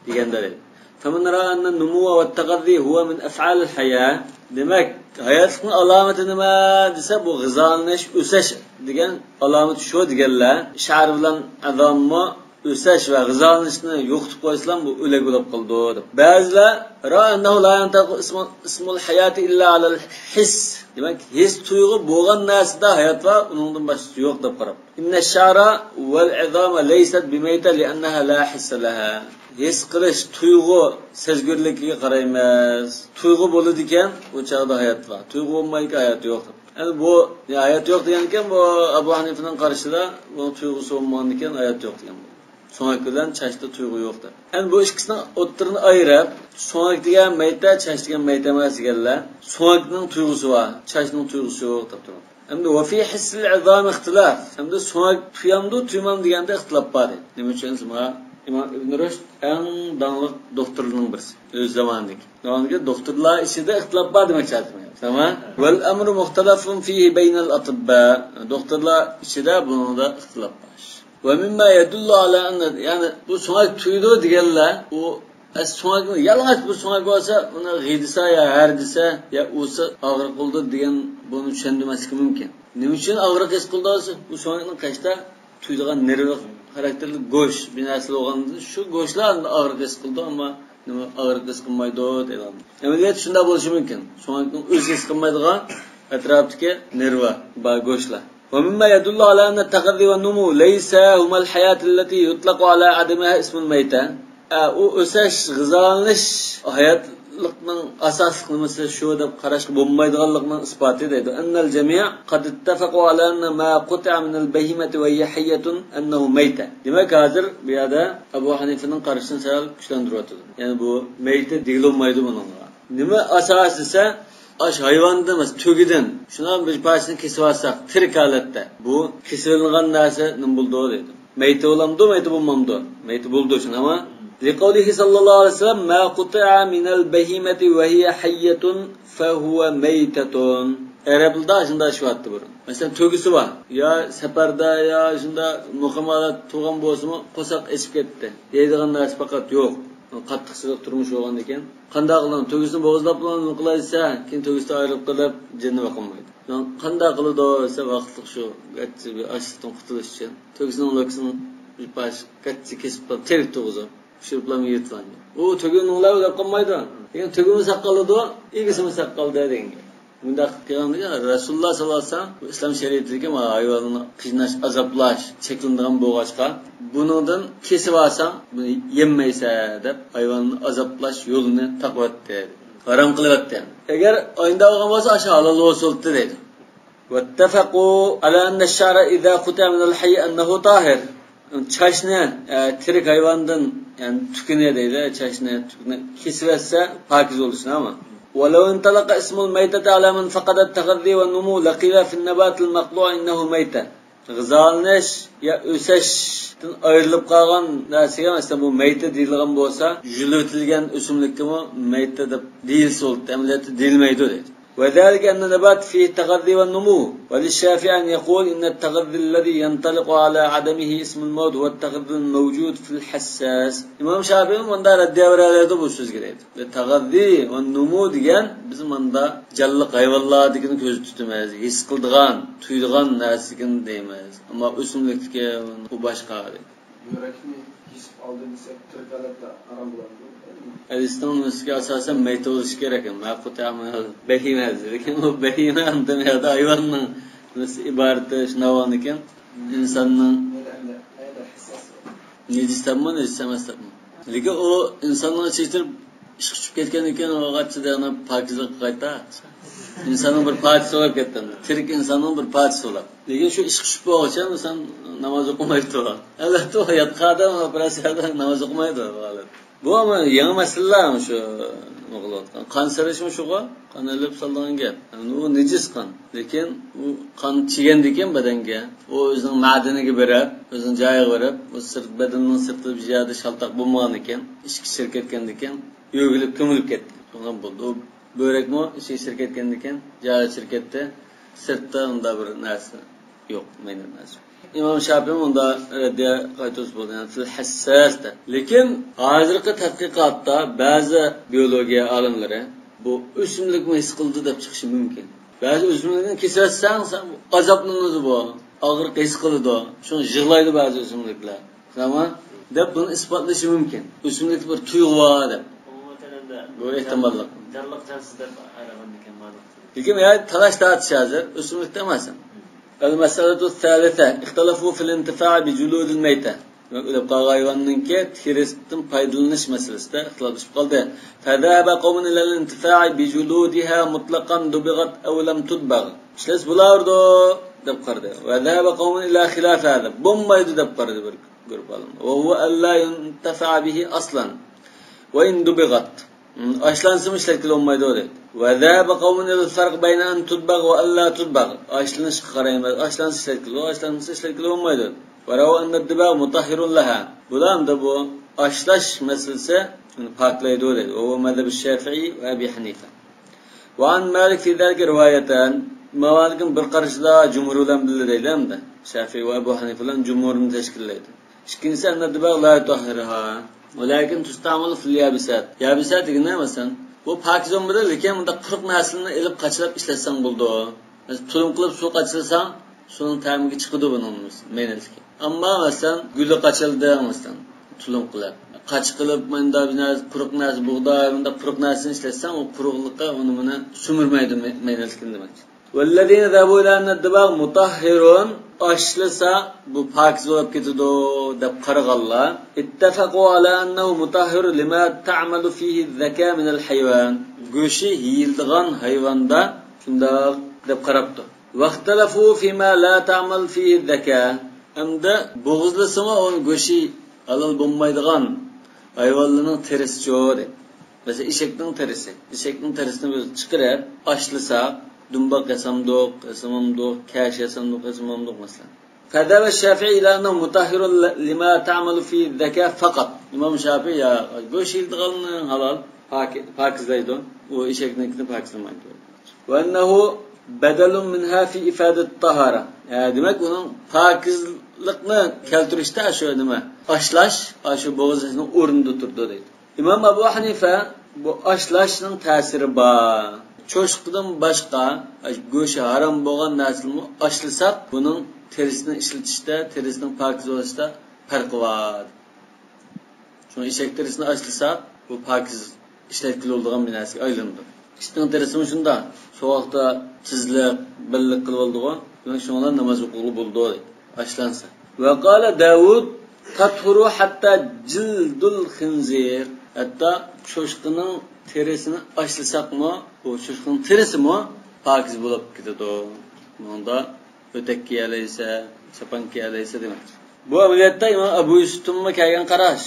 دېگەن دەلىل. فمن رأى أن النمو والتغذي هو من أفعال الحياة. دېمەك، ھاياتلىقنىڭ ئالامىتى نېمە دېسە، بۇ غىزالىنىش، ئۆسۈش دېگەن ئالامىتى شۇ دېگەنلەر، شەئىر بىلەن ئەزالمۇ ئۆسۈش ۋە غىزالىنىشنى يوقىتىپ قويسىلا، بۇ ئۆلۈك بولۇپ قالىدۇ دەپ. بەزىلەر رأى أنه لا ينطلق اسم، اسم الحياة إلا على الحس. دېمەك، ھېس تۇيغۇ بولغان نەرسىدە ھايات بار، ئۇنىڭدىن باشقىسى يوق دەپ قاراپ. إن الشعر والعظام ليست بميتة لأنها لا حس لها. ھېس قىلىش، تۇيغۇ، سەزگۈرلۈكىگە قارايمىز. تۇيغۇ بولىدىكەن، ئۇ چاغدا ھايات بار. تۇيغۇ بولمايدىكەن، ھايات يوق. يەنى بۇ، يا، ھايات يوق دېگەنكەن، بۇ ئەبۇ ھەنىفىنىڭ قارىشىدا بۇنىڭ تۇيغۇسى بولمىغاندىكەن، ھايات يوق دېگەن بولىدۇ. سۆڭەك بىلەن چاچتا تۇيغۇ يوق دەپ. يەنى بۇ ئىككىسىنىڭ ئوتتۇرىنى ئايرىپ، سۆڭەك دېگەن مەيتە، چاچ دېگەن مەيتە ئەمەس دېگەنلەر، سۆڭەكنىڭ تۇيغۇسى بار، چاچنىڭ تۇيغۇسى يوق دەپ تۇرىدۇ. ئەمدى وفي حس العظام اختلاف. ئەمدى سۆڭەك تۇيامدۇ، تۇيمامدۇ دېگەندە ئىختىلاپ بار دەيدۇ. نېمە ئۈچۈن دېسە، مانا ئىمام ئىبن رۇشد ئەڭ داڭلىق دوختۇرلىرىنىڭ بىرسى. ئۆز زامانىدىكى. زامانىدىكى دوختۇرلار ئىچىدە ئىختىلاپ بار دېمەكچى ھازىر. تامام. والأمر مختلف فيه بين الأطباء. دوختۇرلار ئىچىدە بۇنىڭدا ئىختىلاپ بار. ومما يدل على أن، يەنى بۇ سۆڭەك تۇيىدۇ دېگەنلەر، ئۇ ئەس سۆڭەكنى يالىڭاچ بىر سۆڭەك بولسا، ئۇنى غىدىسا يا ھەردىسە يا ئۇرسا ئاغرىق بولىدۇ دېگەن بۇنى چۈشەندۈرمەسلىكى مۇمكىن. نېمە ئۈچۈن ئاغرىق ھېس قىلىدۇ دېسە، بۇ سۆڭەكنىڭ قېشىدا تۇيىدىغان نېرۋا خاراكتېرلىك گۆش، بىر نەرسە بولغاندىن شۇ گۆشلەر ئاغرىق ھېس قىلىدۇ، ئەمما نېمە ئاغرىق ھېس قىلمايدۇ دەيدۇ. ئەمەلىيەتتە شۇنداق بولۇشى مۇمكىن. سۆڭەكنىڭ ئۆزى ھېس قىلمايدىغان، ئەتراپتىكى نېرۋا بار گۆشلەر. ومما يدل على أن التغذي والنمو ليس هما الحياة التي يطلق على عدمها اسم الميتة. ئە، ئۇ ئۆسەش، غىزالىنىش ھاياتلىقنىڭ ئاساسلىق نېمىسى شۇ دەپ قاراشقا بولمايدىغانلىقىنىڭ ئىسپاتى دەيدۇ. أن الجميع قد اتفقوا على أن ما قطع من البهيمة وهي حية أنه ميتة. دېمەك، ھازىر بۇ يەردە ئەبۇ ھەنىفىنىڭ قارىشىنى سەل كۈچلەندۈرۈۋاتىدۇ. يەنى بۇ مەيتە دېگىلى بولمايدۇ بۇنىڭغا. نېمە ئاساس دېسە، ئاش ھايۋاندىن، مەسىلەن، تۆگىدىن شۇنداق بىر پارچىسىنى كېسىۋالساق، تىرىك ھالەتتە، بۇ كېسىۋېلىنغان نەرسە نېمە بولىدۇ دەيدۇ. مەيتە بولامدۇ، مەيتە بولمامدۇ؟ مەيتە بولىدۇ، شۇنداقمۇ؟ لقوله صلى الله عليه وسلم: ما قطع من البهيمة وهي حية فهو ميتة. ئەرەبلەردە شۇنداق ئىش بارتى بۇرۇن. مەسىلەن، تۆگىسى بار. يا سەپەردە، يا شۇنداق مۇقىم ھالەتتە تۇرغان بولسىمۇ، قورساق ئېچىپ كەتتى. يەيدىغان نەرسە پەقەت يوق. قاتتىق سىلىق تۇرمۇش بولغاندىكىن. قانداق قىلىدۇ؟ تۆگىسىنى بوغۇزلاپ نېمە قىلاي دېسە، كېيىن تۆگىسىدىن ئايرىلىپ قېلىپ، جېنى بېقىلمايدۇ. قانداق قىلىدۇ دېسە، ۋاقىتلىق شۇ گەتچە بىر ئاچلىقتىن قۇتۇلۇش ئۈچۈن تۆگىسىنىڭ لوكىسىنى بىر پارچە گەتچە كېسىپ قىلىپ، تىرىك تۇرغۇزۇپ، پىشۇرۇپلا يېتىلغان گەپ. ئۇ تۆگىنىڭلار ئۆلۈپ قالمايدۇ. لېكىن تۆگىمۇ ساقلىدۇ، ئىگىسىمۇ ساقلىدى دېگەن گەپ. مۇنداق قىلغاندىكىن، رەسۇلۇللا ساللاللاھۇ ئەلەيھى ۋەسەللەم بۇ ئىسلام شەرىئىتىدىكى مانا ھايۋاننى قىيناش، ئازابلاش چەكلىنىدىغان بولغاچقا، بۇنىڭدىن كېسىۋالساڭ، بۇنى يېمەيسەن دەپ، ھايۋاننى ئازابلاش يولىنى تاقىۋەتتى، ھارام قىلىۋەتتى. ئەگەر ئاينىدا بولغان بولسا، ئاشۇ ھالال بولسۇلتى دەيدۇ. واتفقوا على أن الشعر إذا قطع من الحي أنه طاهر. چاچنى، ئە، تىرىك ھايۋاندىن، يەنى تۈكىنى دەيدۇ، چاچنى، تۈكىنى كېسىۋەتسە پاكىز بولۇشىنى، ئەمما. ولو انطلق اسم الميتة على من فقد التغذي والنمو لقيل في النبات المقطوع إنه ميتة. غىزالىنىش يا ئۆسەشتىن ئايرىلىپ قالغان نەرسىگە، مەسىلەن، بۇ مەيتە دېيىلغان بولسا، يۇيۇلۇۋېتىلگەن ئۆسۈملۈككىمۇ مەيتە دەپ دېيىلسە بولىدۇ، ئەمەلىيەتتە دېيىلمەيدۇ دەيدۇ. وذلك أن النبات فيه التغذي والنمو، وللشافعي أن يقول إن التغذي الذي ينطلق على عدمه اسم الموت هو التغذي الموجود في الحساس. ئىمام شافىئى مۇنداق رەددىيە بېرەلەيدۇ بۇ سۆزگە دەيدۇ. تەغەززى ۋە نۇمۇ دېگەن بىز مۇندا جانلىق ھايۋانلاردىكىنى كۆزدە تۇتىمىز، ھېس قىلىدىغان، تۇيىدىغان نەرسىدىكىنى دەيمىز. ئەمما ئۆسۈملۈكتىكى ئۇ باشقا دەيدۇ. بۆرەكنى كېسىپ ئالدىم دېسەك، تىرىك ھالەتتە ھارام بولامدۇ؟ ھەدىسنىڭ نۇسخىسىگە ئاساسەن مەيتە بولۇشى كېرەك. ما قطع من البهيمة، لېكىن ئۇ بەھىمە ئاندىن يادا ھايۋاننىڭ نۇسخىسى ئىبارىتى شۇنداق بولغاندىكىن، ئىنساننىڭ نەجىس دەپمۇ، نەجىس ئەمەس دەپمۇ؟ لېكىن ئۇ ئىنساننىڭ ئىچىگە كىرىپ ئىشقا چۈشۈپ كەتكەندىن كېيىن ئۇ قاچىدى، ئانا پاكىزلىققا قايتا. ئىنساننىڭ بىر پارچىسى بولۇپ كەتتى. تىرىك ئىنساننىڭ بىر پارچىسى بولۇپ. لېكىن شۇ ئىشقا چۈشۈپ بولغۇچە ئىنسان ناماز ئوقۇمايدۇ. ئەلۋەتتە، ئۇ ياتقان ئادەم ئوپېراتسىيەدە ناماز ئوقۇمايدۇ بۇ ھالەت. بۇ ئەمما يېڭى مەسىلىلەر شۇ نېمە قىلىۋاتقان. قان سىرىشمۇ شۇغۇ، قان ئېلىپ سالىدىغان گەپ. يەنى ئۇ نىجىس قان. لېكىن ئۇ قان چىگەندىكىن بەدەنگە، ئۇ ئۆزىنىڭ مەدىنىگە بېرىپ، ئۆزىنىڭ جايىغا بېرىپ، ئۇ سىرت، بەدىنىنىڭ سىرتىدا بىر يەردە شالتاق بولمىغاندىكىن، ئىچكى چىرىپ كەتكەندىكىن، يۆگىلىپ كۆمۈلۈپ كەتتى. شۇنداق بولدى. ئۇ بۆرەكمۇ ئىچكى چىرىپ كەتكەندىكىن، جايى چىرىپ كەتتى. سىرتتا ئۇنداق بىر نەرسە يوق، مەينەت نەرسە. ئىمام شاپىئى مۇنداق رەددىيە قايتۇرسا بولىدۇ، يەنى فىل ھەسساس دەپ. لېكىن ھازىرقى تەتقىقاتتا بەزى بىئولوگىيە ئالىملىرى بۇ ئۆسۈملۈكمۇ ھېس قىلىدۇ دەپ چىقىشى مۇمكىن. بەزى ئۆسۈملۈكنى كېسىۋەتسەڭ، سەن ئازابلىنىدۇ بۇ، ئاغرىق ھېس قىلىدۇ، شۇڭا يىغلايدۇ بەزى ئۆسۈملۈكلەر. تامام دەپ بۇنى ئىسپاتلىشى مۇمكىن. ئۆسۈملۈكتە بىر تۇيغۇ بار دەپ. بۇ ئېھتىماللىق. جانلىق جانسىز دەپ ئايرىغاندىكىن مانا. لېكىن يا تالاش تارتىش ھازىر ئۆسۈملۈكتە ئەمەس. المسألة الثالثة، اختلفوا في الانتفاع بجلود الميتة. ئۆلۈپ قالغان ھايۋاننىڭكى تېرىسىدىن پايدىلىنىش مەسىلىسىدە ئىختىلاپلىشىپ قالدى. فذهب قوم إلى الانتفاع بجلودها مطلقا دبغت أو لم تدبغ. ئىشلەتسە بولىدۇ دەپ قارىدى. وذهب قوم إلى خلاف هذا. بولمايدۇ دەپ قارىدى بىر گۇرۇپ ئالىملار. وهو ألا ينتفع به أصلا وإن دبغت. ئاشلانسىمۇ ئىشلەتكىلى بولمايدۇ دەيدۇ. وذهب قوم إلى الفرق بين أن تدبغ وألا تدبغ. ئاشلىنىشقا قارايمىز. ئاشلانسا ئىشلەتكىلى، ئاشلانمىسا ئىشلەتكىلى بولمايدۇ. ورأوا أن الدباغ مطهر لها. بۇلار ئەمدى بۇ ئاشلاش مەسىلىسى پاكلايدۇ دەيدۇ. وهو مذهب الشافعي وأبي حنيفة. وعن مالك في ذلك روايتان. ئىمام مالىكنىڭ بىر قارىشىدا جۇمھۇر بىلەن بىللە دەيدۇ ئەمدى. شافىئى ۋە ئەبۇ ھەنىفە بىلەن جۇمھۇرنى تەشكىللەيدۇ. ئىككىنچىسى، أن الدباغ لا يطهرها ولكن تستعمل في اليابسات. يابسات دېگىنى، مەسىلەن، بۇ پاكىز بولمىدى، لېكىن بۇنداق قۇرۇق نەرسىلەرنى ئېلىپ قاچىلاپ ئىشلەتسەڭ بولىدۇ. مەسىلەن، تۇلۇم قىلىپ سۇ قاچىلىساڭ، سۇنىڭ تەمى چىقىدۇ بۇنىڭ مەينەتلىكى. ئەمما، مەسىلەن، گۈلى قاچىلىدى، مەسىلەن، تۇلۇم قىلىپ. قاچا قىلىپ، مۇنداق بىر نەرسە، قۇرۇق نەرسە، بۇغداي، مۇنداق قۇرۇق نەرسىنى ئىشلەتسەڭ، ئۇ قۇرۇقلۇقى ئۇنى مۇنى سۈمۈرمەيدۇ مەي-، مەينەتلىكىنى دېمەكچى. والذين ذهبوا إلى أن الدباغ مطهر ئاشلىسا، بۇ پاكىز بولۇپ كېتىدۇ دەپ قارىغانلار، اتفقوا على أنه مطهر لما تعمل فيه الذكاء من الحيوان. گۆشى يېيىلىدىغان ھايۋاندا شۇنداق دەپ قاراپتۇ. واختلفوا فيما لا تعمل فيه الذكاء. ئەمدى بوغۇزلىسىمۇ ئۇنىڭ گۆشى ھالال بولمايدىغان ھايۋانلارنىڭ تېرىسىچۇ دەيدۇ. مەسىلەن، ئېشەكنىڭ تېرىسى. ئېشەكنىڭ تېرىسىنى بىز چىقىرىپ ئاشلىساق، دۇمباق ياسامدۇق، ياسىمامدۇق، كەش ياسامدۇق، ياسىمامدۇق، مەسىلەن. فذهب الشافعي إلى أنه مطهر لما تعمل فيه الذكاء فقط. ئىمام شافىئى يا گۆش يېيىدىغاننى ھالال، پاكى-، پاكىزلايدۇ. ئۇ ئېشەكنىڭكىنى پاكىزلىمايدۇ. وأنه بدل منها في إفادة الطهارة. ھە، دېمەك، ئۇنىڭ پاكىزلىقنى كەلتۈرۈشتە شۇ نېمە، ئاشلاش، شۇ بوغۇزلاشنىڭ ئورنىدا تۇرىدۇ دەيدۇ. ئىمام ئەبۇ ھەنىفە بۇ ئاشلاشنىڭ تەسىرى بار. چوشقىدىن باشقا گۆشى ھارام بولغان نەرسىنىمۇ ئاشلىساق، بۇنىڭ تېرىسىنى ئىشلىتىشتە، تېرىسىنىڭ پاكىز بولۇشىدا پەرقى بار. شۇڭا ئېشەك تېرىسىنى ئاشلىساق، بۇ پاكىز ئىشلەتكىلى بولىدىغان بىر نەرسىگە ئايلىنىدۇ. ئىتنىڭ تېرىسىمۇ شۇنداق. سوغۇقتا تېزلىك، بىرلىك قىلىۋالىدىغۇ. دېمەك، شۇڭا ناماز ئوقۇغىلى بولىدۇ، ئاشلانسا. وقال داود: تطهر حتى جلد الخنزير. ھەتتا چوشقىنىڭ تېرىسىنى ئاشلىساقمۇ، بۇ چوشقىنىڭ تېرىسىمۇ پاكىز بولۇپ كېتىدۇ. بۇنىڭدا ئۆتەك كىيەلەيسە، چاپان كىيەلەيسە دېمەكچى. بۇ ئەمەلىيەتتە ئىمام ئەبۇ يۈسۈپتىنمۇ كەلگەن قاراش.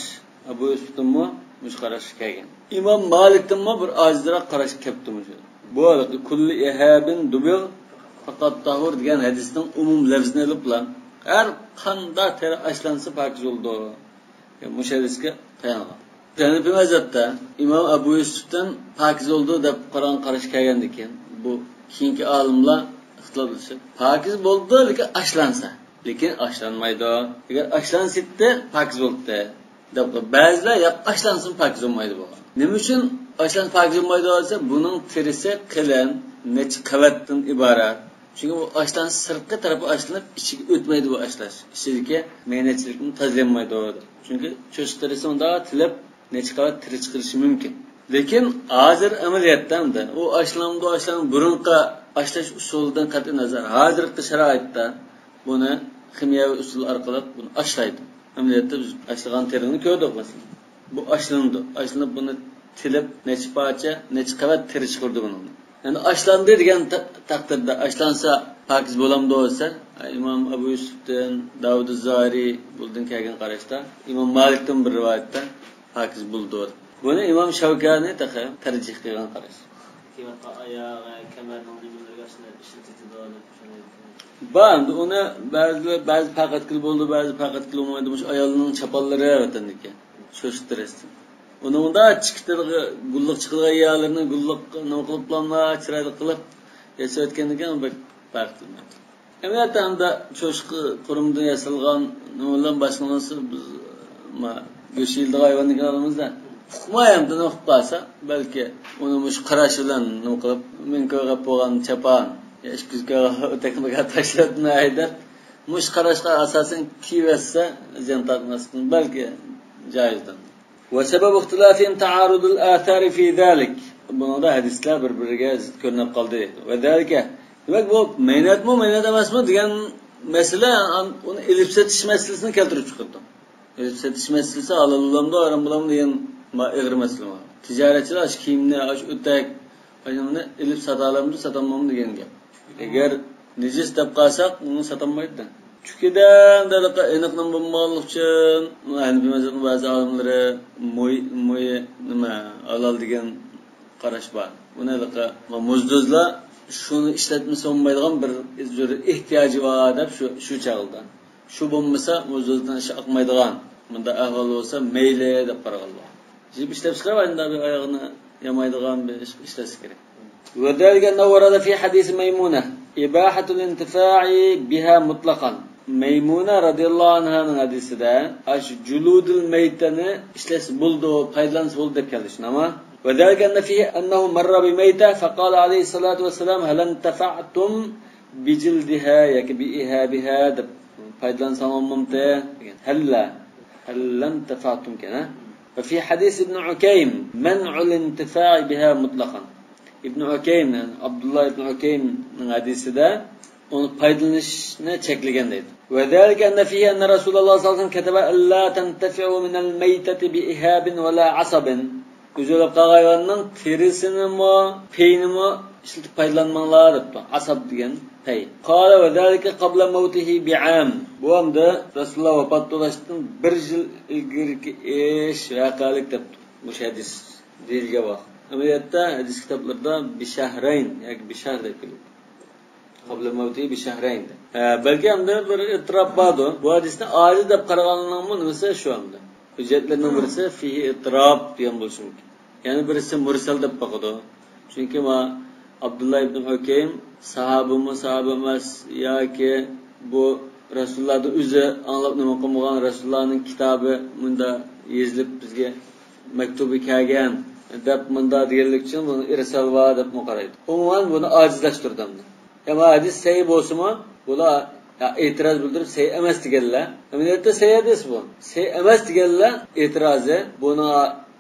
ئەبۇ يۈسۈپتىنمۇ مۇشۇ قاراشقا كەلگەن. ئىمام مالىكتىنمۇ بىر ئاجىزراق قاراش كەپتۇ مۇشۇ. بۇ ھېلىقى كل إهاب دبغ فقط طهر دېگەن ھەدىسنىڭ ئومۇم لەپزىنى ئېلىپلا، ھەر قانداق تېرە ئاشلانسا پاكىز بولىدۇ. مۇشۇ ھەدىسكە تايانغان. ھەنىفىي مەزھەپتە ئىمام ئەبۇ يۈسۈپتىن پاكىز بولىدۇ دەپ قارىغان قاراش كەلگەندىكىن، بۇ كېيىنكى ئالىملار ئىختىلاپلىشىپ، پاكىز بولىدۇ، لېكىن ئاشلانسا. لېكىن ئاشلانمايدۇ. ئەگەر ئاشلانسىتتى، پاكىز بولدى دەپ، بەزىلەر ياق، ئاشلانسىمۇ پاكىز بولمايدۇ بۇ. نېمە ئۈچۈن ئاشلانسا پاكىز بولمايدۇ دېسە، بۇنىڭ تېرىسى قېلىن، نەچچە قەۋەتتىن ئىبارەت. چۈنكى بۇ ئاشلانسا سىرتقى تەرىپى ئاشلىنىپ، ئىچىگە ئۆتمەيدۇ بۇ ئاشلاش. ئىچىدىكى مەينەتچىلىكنى تازىلىيالمايدۇ. چۈنكى چۆچۈرە تېرىسى ئۇنداق تىلىپ، نەچچە قەۋەت تېرە چىقىرىشى مۇمكىن. لېكىن ھازىر ئەمەلىيەتتە ئەمدى ئۇ ئاشلىنامدۇ، ئاشلانمايدۇ، بۇرۇنقى ئاشلاش ئۇسۇلىدىن قەتئىينەزەر، ھازىرقى شارائىتتا بۇنى خىمىيەۋى ئۇسۇل ئارقىلىق بۇنى ئاشلايدۇ. ئەمەلىيەتتە بىز ئاشلىغان تېرىنى كۆردۇق، مەسىلەن. بۇ ئاشلىنىدۇ. ئاشلىنىپ، بۇنى تىلىپ، نەچچە پارچە، نەچچە قەۋەت تېرە چىقىرىدۇ بۇنىڭدىن. يەنى ئاشلاندى دېگەن تا-، تەقدىردە، ئاشلانسا پاكىز بولامدۇ دېسە، ئىمام ئەبۇ يۈسۈپتىن، داۋۇد زاھىرى بۇلدىن كەلگەن قاراشتا، ئىمام مالىكتىن بىر رىۋايەتتە پاكىز بولىدۇ. بۇنى ئىمام شەۋكانى تېخى تەرجىھ قىلغان قاراش. كىيىۋاتقان ئاياغ، كەمەرنىڭ نېمىلىرىگە ئاشۇنداق ئىشلىتىلىدۇ دەپ شۇنى. بار، ئەمدى ئۇنى بەزىلەر، بەزى پەقەتكىلا بولىدۇ، بەزى پەقەتكىلا بولمايدۇ. مۇشۇ ئايالنىڭ چاپانلىرى ۋەتەندىكى. شۇ تېرىسىدىن. ئۇنىڭدا چىقىتىدىغان، گۈللۈك چىقىدىغان يەرلىرىنى گۈللۈك نېمە قىلىپلاملا، چىرايلىق قىلىپ ياساۋەتكەندىكىن بەك پەرق قىلمايدۇ. ئەمەلىيەتتە ئەمدى چوشقا قۇرۇمىدىن ياسالغان نېمە بىلەن باشقىلىرىسى بىز، ما، گۆش يېيىلىدىغان ھايۋاندىن ئالىمىزدا. ئۇقماي ئەمدى نېمە قىلىپ قالسا، بەلكى ئۇنى مۇشۇ قاراش بىلەن نېمە قىلىپ، مىڭ كويغا بولغان چاپان، يا ئىككى يۈز كويغا ئۆتەكمىگە تاشلاپ نەيدەپ، مۇشۇ قاراشقا ئاساسەن كىيىۋەتسە زىيان تارتماسلىقتىن بەلكى جايىزدۇر. وسبب اختلافهم تعارض الآثار في ذلك. بۇنىڭدا ھەدىسلەر بىر-بىرىگە زىت كۆرۈنۈپ قالدى. وذلك، دېمەك، بۇ مەينەتمۇ، مەينەت ئەمەسمۇ دېگەن مەسىلە، ئۇنى ئېلىپ سېتىش مەسىلىسىنى كەلتۈرۈپ چىقىرىدۇ. ئېلىپ سېتىش مەسىلىسى ھالال بولامدۇ، ھارام بولامدۇ دېگەن ما-، ئېغىر مەسىلە بار. تىجارەتچىلەر ئاشۇ كىيىمنى، ئاشۇ ئۆتەك، ئاشۇنى ئېلىپ ساتالامدۇ، ساتالمامدۇ دېگەن گەپ. ئەگەر نىجىس دەپ قالساق، ئۇنى ساتالمايدۇ. چۈنكى دەل ئېنىق نېمە بولمىغانلىقى ئۈچۈن، ھەنىپىي مەزھەپنىڭ بەزى ئالىملىرى مۇي، مۇي نېمە، ھالال دېگەن قاراش بار. ئۇنى ھېلىقى موزدۇزلار شۇنى ئىشلەتمىسە بولمايدىغان بىر زۆرۈر ئېھتىياجى بار دەپ شۇ، شۇ چاغدا. شۇ بولمىسا، موزدۇزدىن ئىش ئاقمايدىغان مۇنداق ئەھۋال بولسا مەيلى دەپ قارىغانلار. جىپ ئىشلەپ چىقىرىپ، ئاينىدا بىر ئاياغىنى يامايدىغان بىر ئىش ئىشلەتسە كېرەك. وذلك أنه ورد في حديث ميمونة إباحة الانتفاع بها مطلقا. مەيمۇنە رەزىياللاھۇ ئەنھانىڭ ھەدىسىدە ئاشۇ جۇلۇدۇل مەيتەنى ئىشلەتسە بولىدۇ، پايدىلانسا بولىدۇ دەپ كەلدى، شۇنداقمۇ؟ وذلك أن فيه أنه مر بميتة فقال عليه الصلاة والسلام: هل انتفعتم بجلدها ياكى بإهابها دەپ پايدىلانساڭ بولمامتى دېگەن. هل، هل انتفعتم ئىكەن، ھە؟ وفي حديث ابن عكيم منع الانتفاع بها مطلقا. ئىبن ئۇكەيم، يەنى ئابدۇللا ئىبن ئۇكەيمنىڭ ھەدىسىدە ئۇنى پايدىلىنىشنى چەكلىگەن دەيدۇ. وذلك أن فيه أن رسول الله صلى الله عليه وسلم كتب ألا تنتفعوا من الميتة بإهاب ولا عصب. ئۆزى ئۆلۈپ قالغان ھايۋاننىڭ تېرىسىنىمۇ، پېيىنىمۇ ئىشلىتىپ پايدىلانماڭلار دەپتۇ. ئاساب دېگەن پەي. قال وذلك قبل موته بعام. بۇ ئەمدى رەسۇلۇللا ۋاپات بولۇشتىن بىر يىل ئىلگىرىكى ئىش، ۋەقەلىك دەپتۇ. مۇشۇ ھەدىس دېيىلگەن ۋاقىت. ئەمەلىيەتتە ھەدىس كىتابلىرىدا بىشەھرەين ياكى بىشەھر دەپ كېلىدۇ. قبل موته بشهرين دەپ. ھە، بەلكى ئەمدى بىر ئىتتىراپ باردۇ. بۇ ھەدىسنى ئاجىز دەپ قارىغانلارنىڭمۇ نېمىسى شۇ ئەمدى. ھۆججەتلىرىنىڭ بىرسى فيه اضطراب دېگەن بولۇشى مۇمكىن. يەنە بىرسى مۇرسەل دەپ باقىدۇ. چۈنكى ما ئابدۇللا ئىبن ھۇكەيم ساھابىمۇ ساھابە ئەمەس ياكى بۇ رەسۇلۇللادا ئۆزى ئاڭلاپ نېمە قىلمىغان، رەسۇلۇللانىڭ كىتابى مۇندا يېزىلىپ بىزگە مەكتۇبى كەلگەن دەپ مۇندا دېگەنلىك ئۈچۈن بۇنى ئىرسال بار دەپمۇ قارايدۇ. ئومۇمەن بۇنى ئاجىزلاشتۇردى ئەمدى. يا ما ھەدىس سەھىھ بولسىمۇ، بۇلار يا ئېتىراز بىلدۈرۈپ سەھىھ ئەمەس دېگەنلەر. ئەمەلىيەتتە سەھىھ ھەدىس بۇ. سەھىھ ئەمەس دېگەنلەر ئېتىرازى بۇنىڭ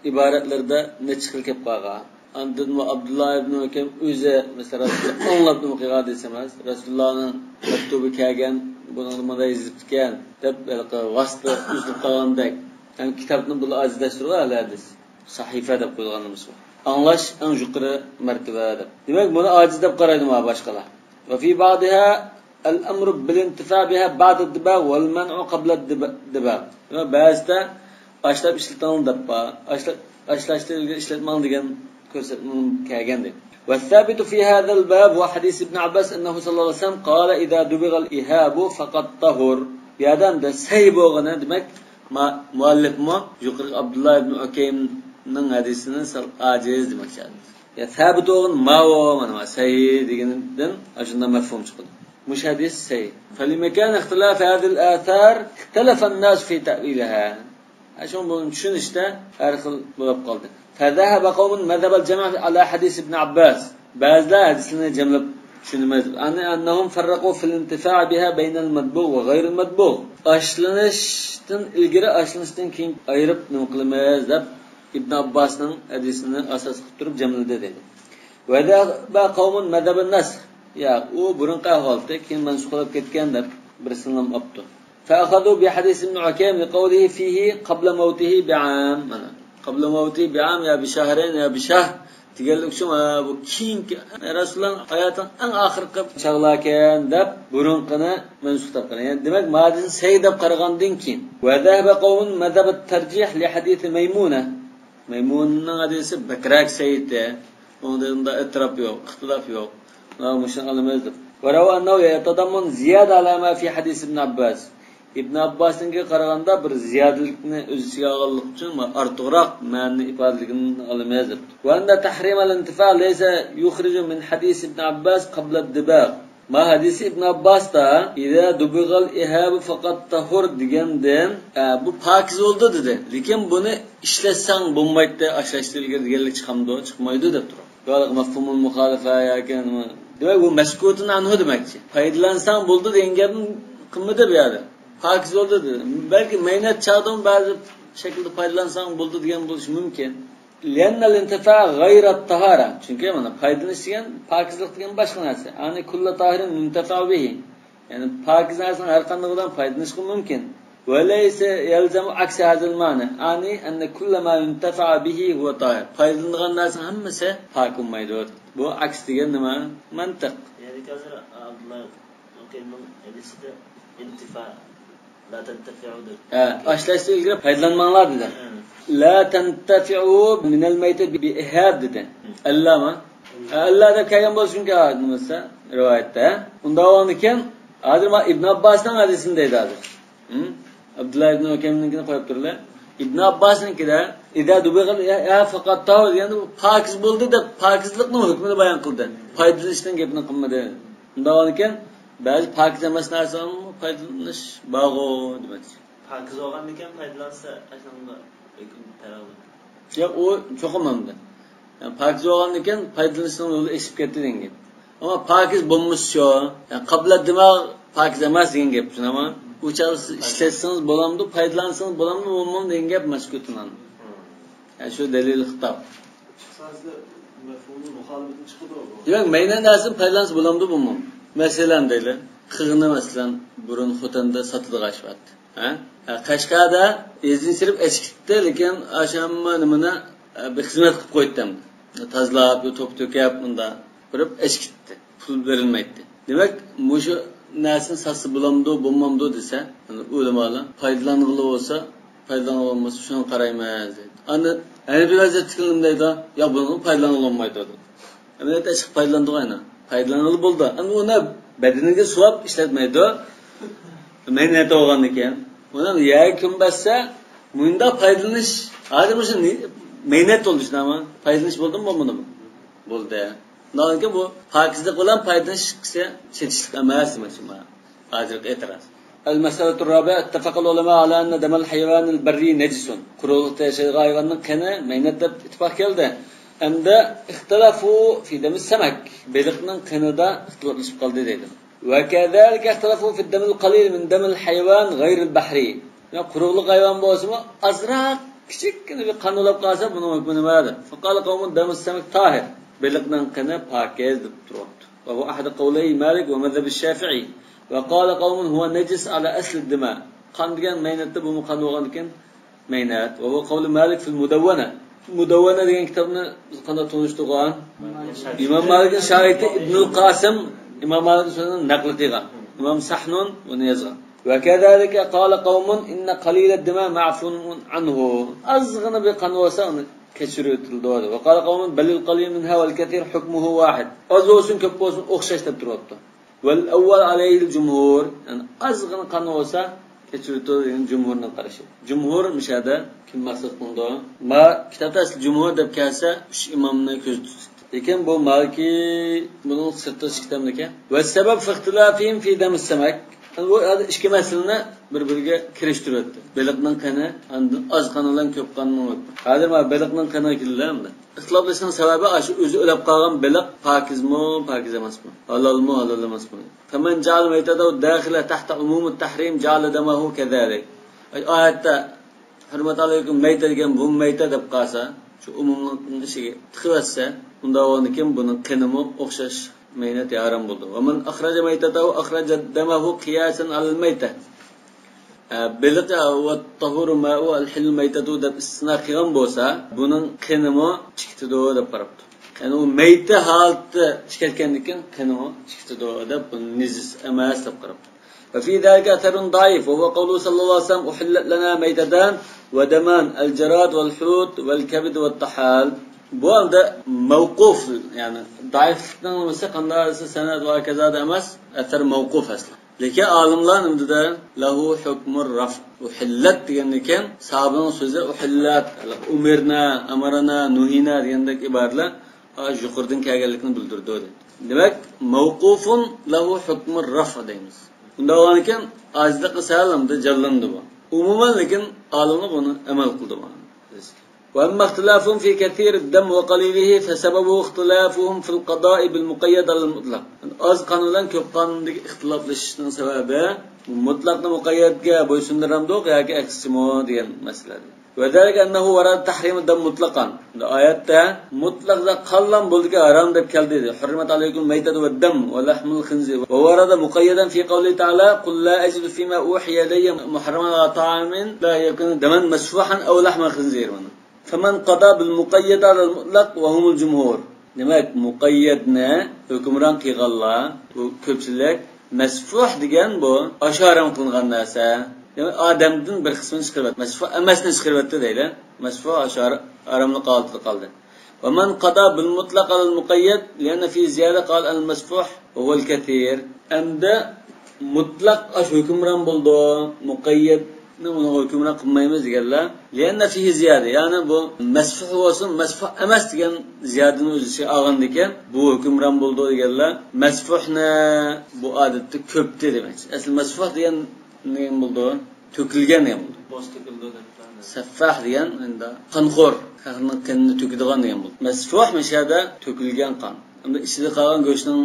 ئىبارەتلىرىدە نەچچە خىل كەپ قالغان. ئاندىنمۇ ئابدۇللا ئىبن ھۇكەيم ئۆزى، مەسىلەن، رەسۇلۇللا ئاڭلاپ نېمە قىلغان دېسە ئەمەس، رەسۇلۇللانىڭ مەكتۇبى كەلگەن، بۇنىڭدا مۇنداق يېزىپتىكەن دەپ، ھېلىقى ۋاسىتە ئۈزۈلۈپ قالغاندەك. ھەم كىتابنى بۇلار ئاجىزلاشتۇرغان ئەھلى ھەدىس. سەھىفە دەپ قويۇلغان نېمىسى بار. ئاڭلاش ئەڭ يۇقىرى مەرتىبە دەپ. دېمەك، بۇنى ئاجىز دەپ قارايدۇ مانا باشقىلار. وفي بعضها الأمر بالانتفاع بها بعد الدباغ والمنع قبل الدباغ. دېمەك، بەزىدە ئاشلاپ ئىشلىتىڭ دەپ بار. ئاشلاپ، ئاشلاشتىن ئىلگىرى ئىشلەتمەڭ دېگەن كۆرسەتمە كەلگەن دەيدۇ. والثابت في هذا الباب هو حديث ابن عباس أنه صلى الله عليه وسلم قال إذا دبغ الإهاب فقد طهر. بۇ يەردە ئەمدى سەھىھ بولغىنى، دېمەك، ما-، مۇئەللىپمۇ يۇقىرىقى ئابدۇللا ئىبن ئۇكەيمنىڭ ھەدىسىنى سەل ئاجىز دېمەكچى. يا سابىت بولغىنى ماۋۇ، مانا، مانا، سەھىھ دېگىنىدىن ئاشۇنداق مەفھۇم چىقىدۇ. مۇشۇ ھەدىس سەھىھ. فلمكان اختلاف هذه الآثار اختلف الناس في تأويلها. شۇڭا بۇنى چۈشىنىشتە ھەر خىل بولۇپ قالدى. فذهب قوم مذهب الجمع على حديث ابن عباس. بەزىلەر ھەدىسنى جەملەپ چۈشىنىمىز. يعني أنهم فرقوا في الانتفاع بها بين المدبوغ وغير المدبوغ. ئاشلىنىشتىن ئىلگىرى، ئاشلىنىشتىن كېيىن ئايرىپ نېمە قىلىمىز دەپ ئىبن ئابباسنىڭ ھەدىسىنى ئاساس قىلىپ تۇرۇپ جەملىدى دەيدۇ. وذهب قوم مذهب النسخ. يا، ئۇ بۇرۇنقى ئەھۋالدا، كېيىن مەنسۇخ بولۇپ كەتكەن دەپ بىرسىنى ئاپتۇ. فأخذوا بحديث ابن عكيم لقوله فيه قبل موته بعام. مانا، قبل موته بعام يا بشهرين يا بشهر دېگەنلىك ئۈچۈن، ھە، بۇ كېيىنكى، رەسۇلۇللانىڭ ھاياتىنىڭ ئەڭ ئاخىرقى چاغلاركەن دەپ بۇرۇنقىنى مەنسۇخ دەپ قارىغان. يەنى دېمەك، مادىسى سەھىھ دەپ قارىغاندىن كېيىن. وذهب قوم مذهب الترجيح لحديث ميمونة. مەيمۇننىڭ ھەدىسى بەكرەك سەھىھ. ئۇنىڭدا ئېتىراپ يوق، ئىختىلاپ يوق. ھە، مۇشۇنى ئالىمىز دەپ. وروى أنه يتضمن زيادة على ما في حديث ابن عباس. ئىبن ئابباسنىڭكىگە قارىغاندا بىر زىيادىلىكنى ئۆز ئىچىگە ئالغانلىقى ئۈچۈن ئارتۇقراق مەنىنى ئىپادىلىگىنىنى ئالىمىز دەپتۇ. وأن تحريم الانتفاع ليس يخرج من حديث ابن عباس قبل الدباغ. ما ھەدىسى ئىبن ئابباستا، إذا دبغ الإهاب فقد طهر دېگەندىن، ئە، بۇ پاكىز بولدى دېدى. لېكىن بۇنى ئىشلەتسەڭ بولمايتتى، ئاشلاشتىن ئىلگىرى دېگەنلىك چىقامدۇ؟ چىقمايدۇ دەپ تۇرۇپ. يا مەفھۇمۇل مۇخالىفە ياكى نېمە. دېمەك، بۇ مەسكۇتۇن ئەنھۇ دېمەكچى. پايدىلانساڭ بولدى دېگەن گەپنى قىلمىدى بۇ يەردە. پاكىز بولدى دېدى. بەلكى مەينەت چاغدىمۇ بەزى شەكىلدە پايدىلانساڭ بولدى دېگەن بولۇشى مۇمكىن. لأن الانتفاع غير الطهارة. چۈنكى مانا پايدىلىنىش دېگەن پاكىزلىق دېگەن باشقا نەرسە. يعني كل طاهر ينتفع به. يەنى پاكىز نەرسىنىڭ ھەر قاندىقىدىن پايدىلىنىشقا مۇمكىن. وليس يلزم عكس هذا المعنى. يعني أن كل ما ينتفع به هو طاهر. پايدىلىنىدىغان نەرسىنىڭ ھەممىسى پاك بولمايدۇ. بۇ ئەكس دېگەن نېمە؟ مەنتىق. يەنى ھازىر ئابدۇللا ئۇكەيمنىڭ ھەدىسىدە ئىنتىفا لا تنتفعوا دېدى. ھە، ئاشلاشتىن ئىلگىرى پايدىلانماڭلار دېدى. ھە. لا تنتفعوا من الميتة بإهاب دېدى. ھە. ئەللامۇ؟ ھە، ئەللا دەپ كەلگەن بولسا، چۈنكى نېمىسى رىۋايەتتە. ئۇنداق بولغاندىكىن، ھازىر ما ئىبن ئابباسنىڭ ھەدىسىنى دەيدۇ ھازىر. ھە؟ ئابدۇللا ئىبن ئۇكەيمنىڭكىنى قويۇپ تۇرىلى. ئىبن ئابباسنىڭكىدە، إذا دبغ الإهاب فقد طهر دېگەندە، ئۇ پاكىز بولدى دەپ، پاكىزلىقنىڭ ھۆكمىنى بايان قىلدى. پايدىلىنىشنىڭ گېپىنى قىلمىدى. ئۇنداق بولغاندىكىن، بەزى پاكىز ئەمەس نەرسىلەرنىڭمۇ پايدىلىنىش بارغۇ دېمەكچى. پاكىز بولغاندىكىن پايدىلانسا، ئاشۇنىڭدا ھۆكۈم تەۋە بولىدۇ. ياق، ئۇ چوقۇم ئەمدى. يەنى پاكىز بولغاندىكىن پايدىلىنىشنىڭ يولى ئېشىپ كەتتى دېگەن گەپ. ئەمما پاكىز بولمىسا شۇ، يەنى قابلە دىماغ پاكىز ئەمەس دېگەن گەپ، چۈشىنەمۇ؟ ئۇ چاغدا سىز ئىشلەتسىڭىز بولامدۇ، پايدىلانسىڭىز بولامدۇ، بولمامدۇ دېگەن گەپ مەسكۇتۇن ئەنھۇ. يەنى شۇ دەلىل خىتاب. چىقسا سىزدە مەفھۇمۇل مۇخالىپىدىن چىقىدۇ بۇ. دېمەك، مەينەت نەرسىدىن پايدىلانسا بولامدۇ، بولمامدۇ؟ مەسىلەن دەيلى، قىغنى مەسىلەن بۇرۇن خوتەندە ساتىدىغان ئىش بارتى. ھە؟ ھە، قەشقەردە ئىزىنى سېلىپ ئەچكىتتى، لېكىن ئاشۇ ھەممە نېمىنى، ئە، بىر خىزمەت قىلىپ قويدى ئەمدى. تازىلاپ، توپا تۆكۈپ، مۇنداق بېرىپ ئەچكىتتى. پۇل بېرىلمەيتتى. دېمەك، مۇشۇ نەرسىنى ساتسا بولامدۇ، بولمامدۇ دېسە، يەنى ئۆلىمالار پايدىلانغىلى بولسا، پايدىلانغىلى بولمىسا، شۇنى قارايمىز دەيدۇ. ئەمدى ھەنەفىي مەزھەپتىكىلەر نېمە دەيدۇ؟ ياق، بۇنىڭغا پايدىلانغىلى بولمايدۇ دەيدۇ. ئەمەلىيەتتە ئىشقا پايدىلاندۇق ئەنە. پايدىلانغىلى بولىدۇ. ئەمدى ئۇنى بەدىنىگە سۇۋاپ ئىشلەتمەيدۇ. مەينەت بولغاندىكىن. ئۇنى يەرگە كۆمۈپ بەرسە، مۇنداق پايدىلىنىش، ھازىر مۇشۇ نى-، مەينەت بولدى شۇنداقمۇ؟ پايدىلىنىش بولدىمۇ، بولمىدىمۇ؟ بولدى. ئۇنىڭدىن كېيىن بۇ پاكىزلىق بىلەن پايدىلىنىش ئىككىسى چېتىشلىق ئەمەس دېمەكچى مانا. ھازىرقى ئېتىراز. المسألة الرابعة، اتفق العلماء على أن دم الحيوان البري نجس. قۇرۇقلۇقتا ياشايدىغان ھايۋاننىڭ قېنى مەينەت دەپ ئىتتىپاق كەلدى. ئەمدى اختلفوا في دم السمك. بېلىقنىڭ قېنىدا ئىختىلاپلىشىپ قالدى دەيدۇ. وكذلك اختلفوا في الدم القليل من دم الحيوان غير البحري. يا قۇرۇقلۇق ھايۋان بولسىمۇ، ئازراق كىچىككىنە بىر قان بولاپ قالسا، بۇنىڭ ھۆكمى نېمە دەپ. فقال قوم دم السمك طاهر. بېلىقنىڭ قېنى پاكىز دەپ تۇرۇپتۇ. وهو أحد قولي مالك ومذهب الشافعي. وقال قوم هو نجس على أصل الدماء. قان دېگەن مەينەتتە، بۇمۇ قان بولغاندىكىن مەينەت. وهو قول مالك في المدونة. مۇدەۋۋەنە دېگەن كىتابنى بىز قانداق تونۇشتۇرغان؟ ئىمام مالىكنىڭ شاگىرتى ئىبنۇل قاسىم ئىمام مالىكنىڭ سۆزىنى نەقىل قىلغان. ئىمام سەھنۇن ئۇنى يازغان. وكذلك قال قوم إن قليل الدماء معفو عنه. ئازغىنە بىر قان بولسا، ئۇنى كەچۈرۈۋېتىلىدۇ. وقال قوم بل القليل منها والكثير حكمه واحد. ئاز بولسۇن، كۆپ بولسۇن، ئوخشاش دەپ تۇرۇپتۇ. والأول عليه الجمهور، يەنى ئازغىنا قان بولسا كەچۈرۈۋېتىدۇ دېگەن جۇمھۇرنىڭ قارىشى. جۇمھۇر مۇشۇ يەردە كىم مەقسەت قىلىنىدۇ؟ ما كىتابتا ئەسلى جۇمھۇر دەپ كەلسە، ئۈچ ئىمامنى كۆزدە تۇتۇپتۇ. لېكىن بۇ مالىكى بۇنىڭ سىرتىدا ئىككى كىتابنىكەن. والسبب في اختلافهم في دم السمك. بۇ يەردە ئىككى مەسىلىنى بىر-بىرىگە كىرىشتۈرۈۋەتتى. بېلىقنىڭ قېنى، ئاندىن ئاز قان بىلەن كۆپ قاننىڭ ھۆكمى. ھازىر مانا بېلىقنىڭ قېنىغا كېلىلە ئەمدى. ئىختىلاپلىشىشنىڭ سەۋەبى ئاشۇ ئۆزى ئۆلۈپ قالغان بېلىق پاكىزمۇ، پاكىز ئەمەسمۇ؟ ھالالمۇ، ھالال ئەمەسمۇ؟ فمن جعل ميتته داخلة تحت عموم التحريم جعل دمه كذلك. ئايەتتە ھۇرمەت ئەلەيكۇم مەيتە دېگەن بۇ مەيتە دەپ قالسا، شۇ ئومۇمنىڭ ئىچىگە تىقىۋەتسە، ئۇنداق بولغاندىكىن بۇنىڭ قېنىمۇ ئوخشاش مەينەت ھارام بولىدۇ. ومن أخرج ميتته أخرج دمه قياسا على الميتة. ئە، بېلىق ۋە طهور ماء الحل ميتته دەپ ئىستىسنا قىلغان بولسا، بۇنىڭ قېنىمۇ چىقىتىدۇ دەپ قاراپتۇ. يەنى ئۇ مەيتە ھالىتىدە چىقىۋەتكەندىن كېيىن قېنىمۇ چىقىتىدۇ دەپ، بۇنى نىجىس ئەمەس دەپ قاراپتۇ. وفي ذلك أثر ضعيف، وهو قوله صلى الله عليه وسلم أحلت لنا ميتتان ودمان، الجراد والحوت والكبد والطحال. بۇ ھالدا مەۋقۇف، يەنى زەئىفلىكنىڭ نېمىسى، قانداق دېسە سەنەد ۋە كازادا ئەمەس، ئەسەر مەۋقۇف ئەسلى. لېكىن ئالىملار نېمە دېدى؟ لەھۇ ھۆكمۇر رەف. ئۇھىللەت دېگەندىن كېيىن ساھابىنىڭ سۆزى ئۇھىللەت، ئۇمىرنا، ئەمرەنا، نۇھىنا دېگەندەك ئىبارىلەر، ئا، يۇقىرىدىن كەلگەنلىكىنى بىلدۈرىدۇ دېدى. دېمەك، مەۋقۇفۇن لەھۇ ھۆكمۇر رەف دەيمىز. ئۇنداق بولغاندىكىن ئاجىزلىقى سەل ئەمدى جانلىنىدۇ بۇ. ئومۇمەن، لېكىن ئالىملار بۇنى ئەمەل قىلىدۇ. وأما اختلافهم في كثير الدم وقليله فسببه اختلافهم في القضاء بالمقيد على المطلق. ئاز قان بىلەن كۆپ قاندىكى ئىختىلاپلىشىشنىڭ سەۋەبى مۇتلەقنى مۇقەييەتكە بويسۇندۇرامدۇق ياكى ئەكسىچىمۇ دېگەن مەسىلە. وذلك أنه ورد تحريم الدم مطلقا. ئايەتتە مۇتلەقلا قانلا بولدىكى ھارام دەپ كەلدى. حرمت عليكم الميتة والدم ولحم الخنزير. وورد مقيدا في قوله تعالى: قل لا أجد فيما أوحي إلي محرما على طاعم إلا أن يكون دما مسفوحا أو لحم خنزير. فمن قضى بالمقيد على المطلق وهم الجمهور. دېمەك، مۇقەييەتنى ھۆكۈمران قىلغانلار، بۇ كۆپچىلىك، مەسفۇھ دېگەن بۇ ئاشۇ ھارام قىلىنغان نەرسە. دېمەك، ئادەمدىن بىر قىسمىنى چىقىرىۋەتتى. مەسفۇھ ئەمەسنى چىقىرىۋەتتى دەيلى. مەسفۇھ ئاشۇ ھار-، ھاراملىق ھالىتىدە قالدى. ومن قضى بالمطلق على المقيد لأن فيه زيادة قال المسفوح وهو الكثير. ئەمدى مۇتلەق ئاشۇ ھۆكۈمران بولىدۇ، مۇقەييەتنى ئۇنىڭغا ھۆكۈمران قىلمايمىز دېگەنلەر. لأن فيه زيادة، يەنى بۇ مەسفۇھ بولسۇن، مەسفۇھ ئەمەس دېگەن زىيادىنى ئۆز ئىچىگە ئالغاندىكىن، بۇ ھۆكۈمران بولىدۇ دېگەنلەر. مەسفۇھنى بۇ ئادەتتە كۆپتى دېمەكچى. ئەسلى مەسفۇھ دېگەن نېمە بولىدۇ؟ تۆكۈلگەن دېگەن بولىدۇ. بوز تۆكۈلىدۇ دەپ. سەففاھ دېگەن ئەمدى قانخور، خەقنىڭ قېنىنى تۆكىدىغان دېگەن بولىدۇ. مەسفۇھ مۇشۇ يەردە تۆكۈلگەن قان. ئەمدى ئىچىدە قالغان گۆشنىڭ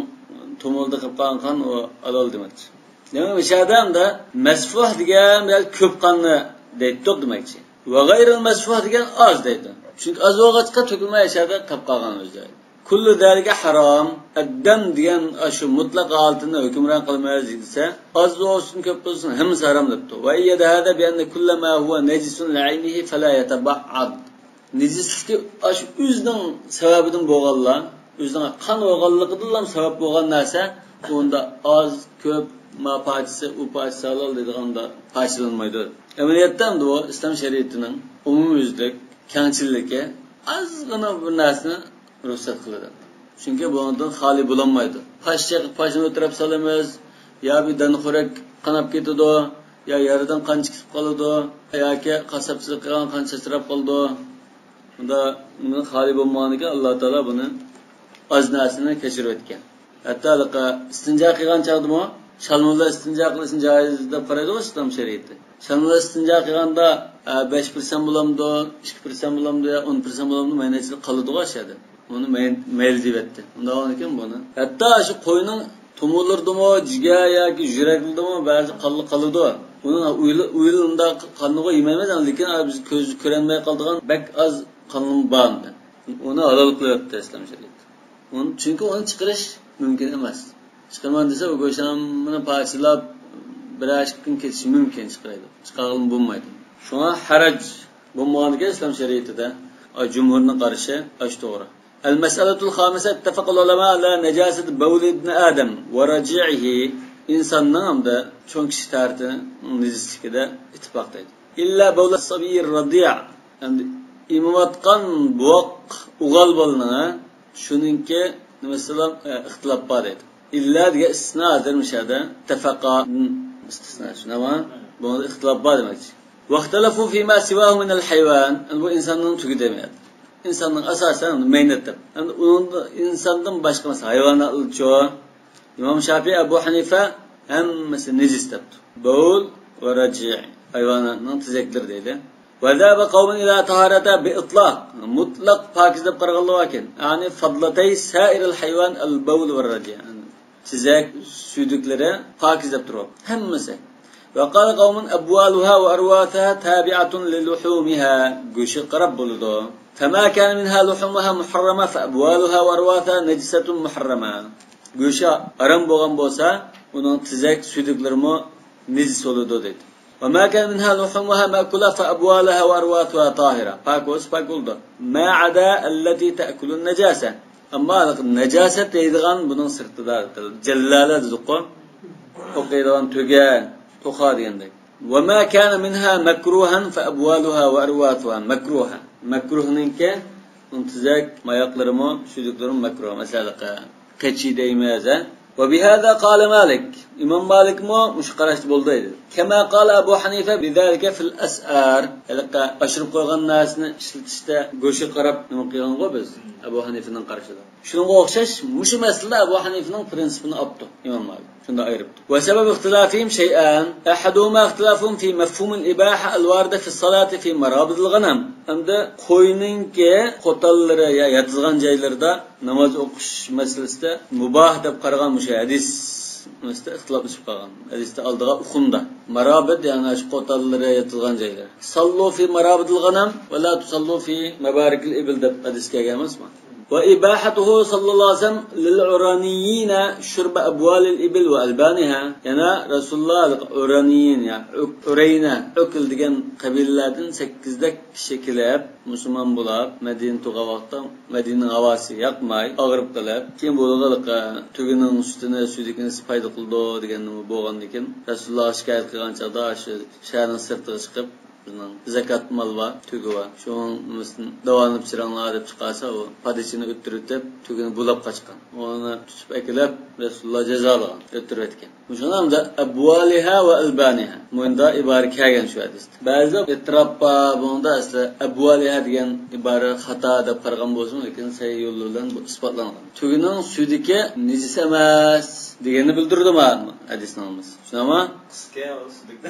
تومۇرىدا قېلىپ قالغان قان، ئۇ ھالال دېمەكچى. دېمەك، مۇشۇ يەردە ئەمدى مەسفۇھ دېگەن بىلەن كۆپ قاننى دەيتتۇق دېمەكچى. ۋە غەيرىل مەسفۇھ دېگەن ئاز دەيدۇ. چۈنكى ئاز بولغاچقا تۆكۈلمەي ئاشۇ يەردە قېلىپ قالغان ئۆزى. كل ذلك حرام. ئەددەم دېگەن ئاشۇ مۇتلەق ھالىتىنى ھۆكۈمران قىلىمىز دېسە، ئاز بولسۇن، كۆپ بولسۇن، ھەممىسى ھارام دەپتۇ. وأيد هذا بأن كل ما هو نجس لعينه فلا يتبعض. نىجىسلىكى ئاشۇ ئۆزىنىڭ سەۋەبىدىن بولغانلا، ئۆزىنىڭ قان بولغانلىقىدىنلا سەۋەب بولغان نەرسە، ئۇندا ئاز، كۆپ، ما پارچىسى، ئۇ پارچىسى ھالال دەيدىغاندا پارچىلانمايدۇ. ئەمەلىيەتتە ئەمدى بۇ ئىسلام شەرىئىتىنىڭ ئومۇميۈزلۈك كەڭچىللىكى ئازغىنا بىر نەرسىنى رۇخسەت قىلىدۇ. چۈنكى بۇنىڭدىن خالىي بولالمايدۇ. پاش چېقىپ پاشنى ئۆلتۈرۈپ سالىمىز، يا بىر دانىخورەك قاناپ كېتىدۇ، يا يارىدىن قان چىقىپ قالىدۇ، ياكى قاسساپچىلىق قىلغان قان چاچراپ قالىدۇ. بۇندا، بۇنىڭ خالىي بولمىغاندىكىن، ئاللا تائالا بۇنى ئاز نەرسىنى كەچۈرۈۋەتكەن. ھەتتا ھېلىقى ئىستىنجا قىلغان چاغدىمۇ شالمىلار ئىستىنجا قىلىشنى جائىز دەپ قارايدىغۇ ئىسلام شەرىئىتى. شالمىلار ئىستىنجا قىلغاندا، ئە، بەش پىرسەنت بولامدۇ، ئىككى پىرسەنت بولامدۇ يا ئون پىرسەنت بولامدۇ، مەينەتچىلىك قالىدىغۇ ئاشۇ يەردە. ئۇنى مەي-، مەيلى دېيىۋەتتى. ئۇنداق بولغاندىكىن بۇنى. ھەتتا شۇ قوينىڭ تومۇرلىرىدىمۇ، جىگەر ياكى يۈرەكلىرىدىمۇ بەزى قانلار قالىدۇ. ئۇنى ئۇيلا-، ئۇيلا ئۇنداق قانلىغۇ يېمەيمىز، لېكىن بىز كۆز كۆرەلمەي قالىدىغان بەك ئاز قانلىمۇ بار ئۇنى. ئۇنى ھالال قىلىۋەتتى ئىسلام شەرىئىتى. ئۇنى، چۈنكى ئۇنى چىقىرىش مۇمكىن ئەمەس. چىقىرىمەن دېسە، ئۇ گۆشەمنى پارچىلاپ، بىرەر ئىككى كۈن كېتىشى مۇمكىن، چىقىرايدۇ. چىقارغىلى بولمايدۇ. شۇڭا ھەرەج بولمىغاندىكىن ئىسلام شەرىئىتىدە، ئاي، جۇمھۇرنىڭ قارىشى ئاشۇ توغرا. المسألة الخامسة، اتفق العلماء على نجاسة بول ابن آدم ورجيعه. ئىنساننىڭ ھەمدە چوڭ كىشى تەرىتىنىڭ نىجىسلىكىدە ئىتتىپاق دەيدۇ. إلا بول الصبي الرضيع. ئەمدى ئېمىۋاتقان بوۋاق ئوغۇل بالىنىڭ، شۇنىڭكى نېمىسىلا، ئە، ئىختىلاپ بار دەيدۇ. ئىللا دېگەن ئىستىسنا ھازىر مۇشۇ يەردە تەفەققا ئىستىسنا، شۇنداقمۇ؟ بۇنىڭدا ئىختىلاپ بار دېمەكچى. واختلفوا فيما سواه من الحيوان. ئەمدى بۇ ئىنساننىڭ تۈگى دېمەيدۇ. ئىنساننىڭ ئاساسەن مەينەت دەپ. ئەمدى ئۇنىڭدا ئىنساندىن باشقا مەسىلەن ھايۋاناتلارچۇ؟ ئىمام شاپىئى، ئەبۇ ھەنىفە ھەممىسى نىجىس دەپتۇ. بول ۋە رەجىئ، ھايۋاناتنىڭ تېزەكلىرى دەيدۇ. وذهب قوم إلى طهارتها بإطلاق، مۇتلەق پاكىز دەپ قارىغانلار باركەن. يەنى فضلتي سائر الحيوان البول والرجيع. تېزەك، سۈيدۈكلىرى پاكىز دەپ تۇرۇپ، ھەممىسى. وقال قوم أبوالها وأرواثها تابعة للحومها، گۆشىگە قاراپ بولىدۇ. فما كان منها لحومها محرمة فأبوالها وأرواثها نجسة محرمة. گۆشى ھارام بولغان بولسا، ئۇنىڭ تېزەك، سۈيدۈكلىرىمۇ نىجىس بولىدۇ دەيدۇ. وما كان منها لحومها مأكولة فأبوالها وأرواثها طاهرة. پاك بولسا پاك بولىدۇ. ما عدا التي تأكل النجاسة. ئەمما نەجاسەت دەيدىغان بۇنىڭ سىرتىدا، جەللالە دېدۇققۇ. توقۇيدىغان تۆگە، توخۇ دېگەندەك. وما كان منها مكروها فأبوالها وأرواثها مكروهة. مەكروھنىڭكى، ئۇنىڭ تېزەك، ماياقلىرىمۇ، سۈيدۈكلىرىمۇ مەكروھ. مەسىلەن، قېچى دەيمىز، ھە؟ وبهذا قال مالك. ئىمام مالىكمۇ مۇشۇ قاراشتا بولدى دەيدۇ. كما قال أبو حنيفة بذلك في الأسعار. ھېلىقى ئاشۇرۇپ قويغان نەرسىنى ئىشلىتىشتە گۆشىگە قاراپ نېمە قىلغانغۇ بىز، ئەبۇ ھەنىفىنىڭ قارىشىدا. شۇنىڭغا ئوخشاش، مۇشۇ مەسىلىدە ئەبۇ ھەنىفىنىڭ پرىنسىپىنى ئاپتۇ ئىمام مالىك. شۇنداق ئايرىپتۇ. وسبب اختلافهم شيئان. أحدهما اختلافهم في مفهوم الإباحة الواردة في الصلاة في مرابض الغنم. ئەمدى قوينىڭكى قوتانلىرى يا ياتىدىغان جايلىرىدا ناماز ئوقۇش مەسىلىسىدە مۇباھ دەپ قارىغان مۇشۇ ھەدىس مەسىلىسىدە ئىختىلاپلىشىپ قالغان. ھەدىستە ئالدىغان ئۇقۇمدا. مارابىد، يەنى شۇ قوتانلىرى ياتىدىغان جايلار. صلوا في مرابض الغنم ولا تصلوا في مبارك الإبل دەپ ھەدىس كەلگەن ئەمەسمۇ؟ وإباحته صلى الله عليه وسلم للعرنيين شرب أبوال الإبل وألبانها. يەنە رەسۇلۇللا ئۇرانىيىن، يا ئۇرەينە، ئۆكۈل دېگەن قەبىلىلەردىن سەككىزدەك كىشى كېلىپ، مۇسۇلمان بولۇپ، مەدىنە تۇرغان ۋاقىتتا مەدىنىنىڭ ھاۋاسى ياقماي، ئاغرىپ قېلىپ، كېيىن بۇلارغا تۆگىنىڭ سۈتىنى، سۈيدۈكىنى پايدا قىلىدۇ دېگەن نېمە بولغاندىكىن، رەسۇلۇللاغا شىكايەت قىلغان چاغدا شۇ شەھەرنىڭ سىرتىغا چىقىپ، بىزنىڭ زاكات مال بار، تۆگە بار. شۇنىڭ نېمىسىدىن داۋالىنىپ چىراڭلار دەپ چىقارسا، ئۇ پادىچىنى ئۆلتۈرۈۋېتىپ، تۆگىنى بۇلاپ قاچقان. ئۇنى تۇتۇپ ئەكېلىپ، رەسۇلۇللا جازالىغان، ئۆلتۈرۈۋەتكەن. مۇشۇنىڭ ھەمدە ئەبۋالىھا ۋە ئەلبانىھا. مۇندا ئىبارە كەلگەن شۇ ھەدىستە. بەزىلەر ئېتىراپ بار، بۇنىڭدا ئەسلى ئەبۋالىھا دېگەن ئىبارە خاتا دەپ قارىغان بولسىمۇ، لېكىن سەھىھ يوللار بىلەن بۇ ئىسپاتلانغان. تۆگىنىڭ سۈيدۈكى نىجىس ئەمەس دېگەننى بىلدۈرىدۇ مانا ھەدىسنىڭ ھەممىسى. چۈشىنەما؟ قىسقا، سۈيدۈك.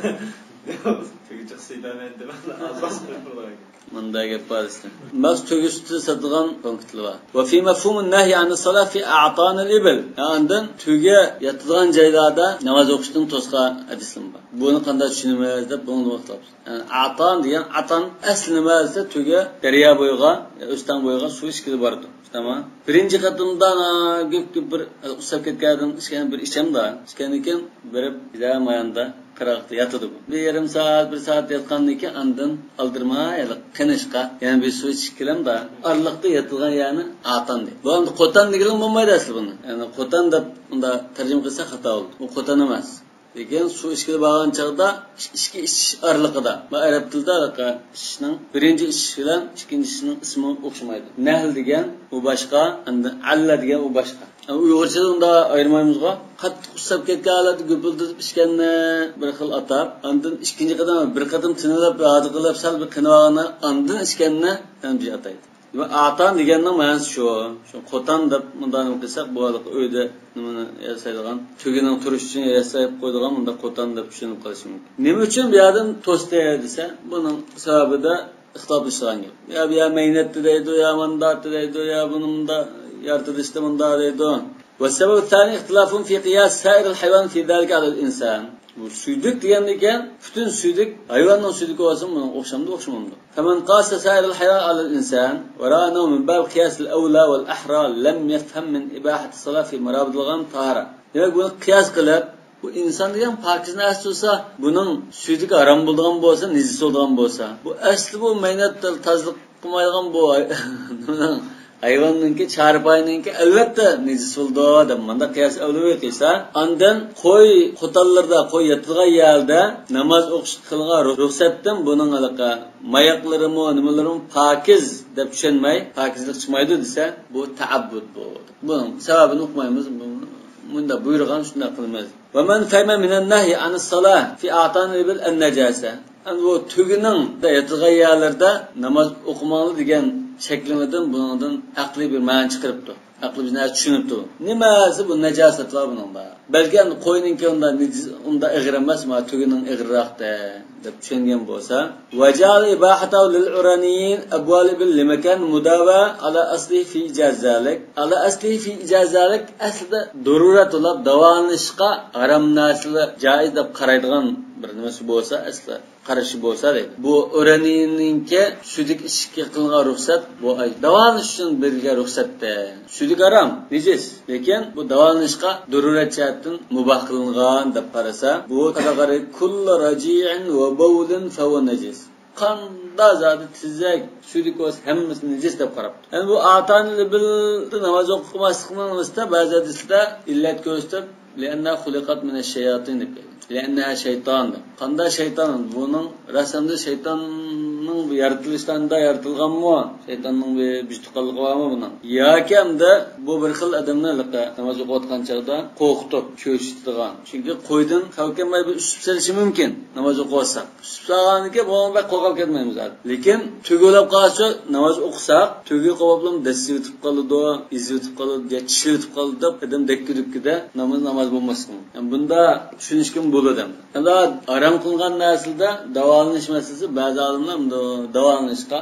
تۆگە چىقسا يېتەلمەيدۇ دەپ ئاز باس قىلىپ بولغان. مۇنداق گەپ بار ئىشتە. مەخسۇس تۆگە سۈتى ساتىدىغان پونكىتلار بار. وفي مفهوم النهي عن الصلاة في أعطان الإبل. ئاندىن تۆگە ياتىدىغان جايلاردا ناماز ئوقۇشتىن توسقان ھەدىسلىرىمۇ بار. بۇنى قانداق چۈشىنىمىز دەپ بۇنى ئىختىلاپ. يەنى ئاتان دېگەن ئاتان ئەسلى نېمە دېسە، تۆگە دەريا بويىغا، ئۆستەڭ بويىغا سۇ ئىچكىلى بارىدۇ. تامام. بىرىنچى قېتىمدا ئانا گۈپ گۈپ بىر ئۇسساپ كەتكەندىن ئىچكەن بىر ئىچەمدە. ئىچكەندىن كېيىن بېرىپ، يا ماياندا قىراقتا ياتىدۇ. بىر يېرىم سائەت، بىر سائەت ياتقاندىن كېيىن ئاندىن ئالدىرىماي قېنىشقا يەنە بىر سۇ ئىچىپ كېلەمدە. ئارىلىقتا ياتىدىغان يەرنى ئاتان دەيدۇ. بۇ ئەمدى قوتان دېگىلىمۇ بولمايدۇ ئەسلى بۇنى. يەنى قوتان دەپ بۇنداق تەرجىمە قىلسا خاتا بولىدۇ. ئۇ قوتان ئەمەس. لېكىن سۇ ئىچكىلى بارغان چاغدا ئىككى ئىچىش ئارىلىقىدا، بۇ ئەرەب تىلىدا ئىچىشنىڭ بىرىنچى ئىچىش بىلەن ئىككىنچى ئىچىشنىڭ ئىسمى ئوخشىمايدۇ. نەھل دېگەن ئۇ باشقا، ئەمدى ئەللە دېگەن ئۇ باشقا. ئۇيغۇرچىدا ئۇنداق ئايرىمايمىزغۇ. قاتتىق ئۇسساپ كەتكەن ھالەتتە گۈپۈلدىتىپ ئىچكەننى بىر خىل ئاتاپ، ئاندىن ئىككىنچى قېتىم بىر قېتىم تىنىلىپ، ھازىقلاپ سەل بىر قېنىۋالغاندا ئاندىن ئىچكەننى يەنە بىر ئاتايدۇ. دېمەك، ئاتان دېگەننىڭ مەنىسى شۇ. شۇ قوتان دەپ مۇنداق نېمە قىلساق، بۇ ھېلىقى ئۆيدە نېمىنى ياسايدىغان، تۆگىنىڭ تۇرۇشى ئۈچۈن ياساپ قويىدىغان مۇنداق قوتان دەپ چۈشىنىپ قېلىشى مۇمكىن. نېمە ئۈچۈن بۇ يەردىن توستى دېسە، بۇنىڭ سەۋەبىدە ئىختىلاپلىشىدىغان گەپ. يا بۇ يەر مەينەتتە دەيدۇ، يا مانداقتا دەيدۇ، يا بۇنى مۇنداق يارىتىلىشتا مۇنداق دەيدۇ. والسبب الثاني اختلاف في قياس سائر الحيوان في ذلك على الإنسان. بۇ سۈيدۈك دېگەندىكىن، پۈتۈن سۈيدۈك، ھايۋاننىڭ سۈيدۈكى بولسۇن، بۇنىڭ ئوخشامدۇ، ئوخشىمامدۇ؟ فمن قاس سائر الحيوان على الإنسان ورأى أنه من باب قياس الأولى والأحرى لم يفهم من إباحة الصلاة في مرابض الغنم طهارة. دېمەك، بۇنى قىياس قىلىپ، بۇ ئىنسان دېگەن پاكىز نەرسە تۇرسا، بۇنىڭ سۈيدۈكى ھارام بولىدىغان بولسا، نىجىس بولىدىغان بولسا، بۇ ئەسلى بۇ مەينەت تازىلىق قىلمايدىغان بۇ ھاي-، نېمىنىڭ، ھايۋاننىڭكى، چارپاينىڭكى ئەلۋەتتە نىجىس بولىدۇ دەپ مۇنداق قىياس ئەۋلىۋى قىلسا، ئاندىن قوي قوتانلىرىدا، قوي ياتىدىغان يەردە ناماز ئوقۇش قىلغان رۇخسەتتىن بۇنىڭ ھېلىقى ماياقلىرىمۇ، نېمىلىرىمۇ پاكىز دەپ چۈشەنمەي، پاكىزلىق چىقمايدۇ دېسە، بۇ تەئەببۇت بۇ. بۇنىڭ سەۋەبىنى ئۇقمايمىز، بۇ مۇنداق بۇيرۇغان، شۇنداق قىلىمىز. ومن فهم من النهي عن الصلاة في أعطان الإبل النجاسة. ئەمدى بۇ تۆگىنىڭ ياتىدىغان يەرلىرىدە ناماز ئوقۇماڭلار دېگەن چەكلىمىدىن بۇنىڭدىن ئەقلىي بىر مەنە چىقىرىپتۇ. ئەقلىي بىر نەرسە چۈشىنىپتۇ. نېمە دېسە بۇ ناجاسەت بار بۇنىڭدا. بەلكى ئەمدى قوينىڭكى ئۇنداق نىجىس، ئۇنداق ئېغىر ئەمەس، مانا تۆگىنىڭ ئېغىرراقتە دەپ چۈشەنگەن بولسا، وجعل إباحته للعرنيين أبوال الإبل لمكان المداواة على أصله في إيجاز ذلك. على أصله في إيجاز ذلك، ئەسلىدە دۇرۇرەت بولۇپ، داۋالىنىشقا ھارام نەرسىلەر جائىز دەپ قارايدىغان بىر نېمىسى بولسا، ئەسلى قارىشى بولسا دەيدۇ. بۇ ئورنىنىڭكى سۈيدۈك ئىچىشكە قىلىنغان رۇخسەت، بۇ ئاي داۋالىنىش ئۈچۈن بېرىلگەن رۇخسەتتە. سۈيدۈك ھارام، نىجىس. لېكىن بۇ داۋالىنىشقا دۇرۇرەت جەھەتتىن مۇباھ قىلىنغان دەپ قارىسا، بۇ كل رجيع وبول فهو نجس. قانداق زادى تېزەك، سۈيدۈك بولسا ھەممىسى نىجىس دەپ قاراپتۇ. يەنى بۇ ئاتان ئىبىلدە ناماز ئوقۇماسلىقنىڭ ئۈستىدە بەزى ھەدىسلەردە ئىللەت كۆرسىتىپ، لأنها خلقت من الشياطين دەپ كەلگەن. لأنها شيطان دەپ. قانداق شەيتان؟ بۇنىڭ رەسىمدە شەيتاننىڭ يارىتىلىشىدا يارىتىلغانمۇ؟ شەيتاننىڭ بىر بىر تۇغقانلىقى بارمۇ بۇنىڭ؟ ياكى ئەمدى بۇ بىر خىل ئادەمنى ھېلىقى ناماز ئوقۇۋاتقان چاغدا قورقۇتۇپ، چۆچۈتىدىغان. چۈنكى قويدىن خەۋپ كەلمەي بىر ئۈسۈپ سېلىشى مۇمكىن ناماز ئوقۇۋاتسا. ئۈسۈپ سالغاندىن كېيىن بۇنىڭغا بەك قورقۇپ كەتمەيمىز ھازىر. لېكىن تۆگە بولاپ قالسا، ناماز ئوقۇساق، تۆگە قوپۇپلا دەسسىۋېتىپ قالىدۇ، ئېزىۋېتىپ قالىدۇ، يا چىشلىۋېتىپ قالىدۇ دەپ، ئادەم دەككە-دۈككىدە ناماز ناماز بولماسلىقى. يەنى بۇنداق چۈشىنىشكىمۇ بولىدۇ. ئەمدى ھارام قىلغان نەرسىلەردە داۋالىنىش مەسىلىسى، بەزى ئالىملار داۋالىنىشقا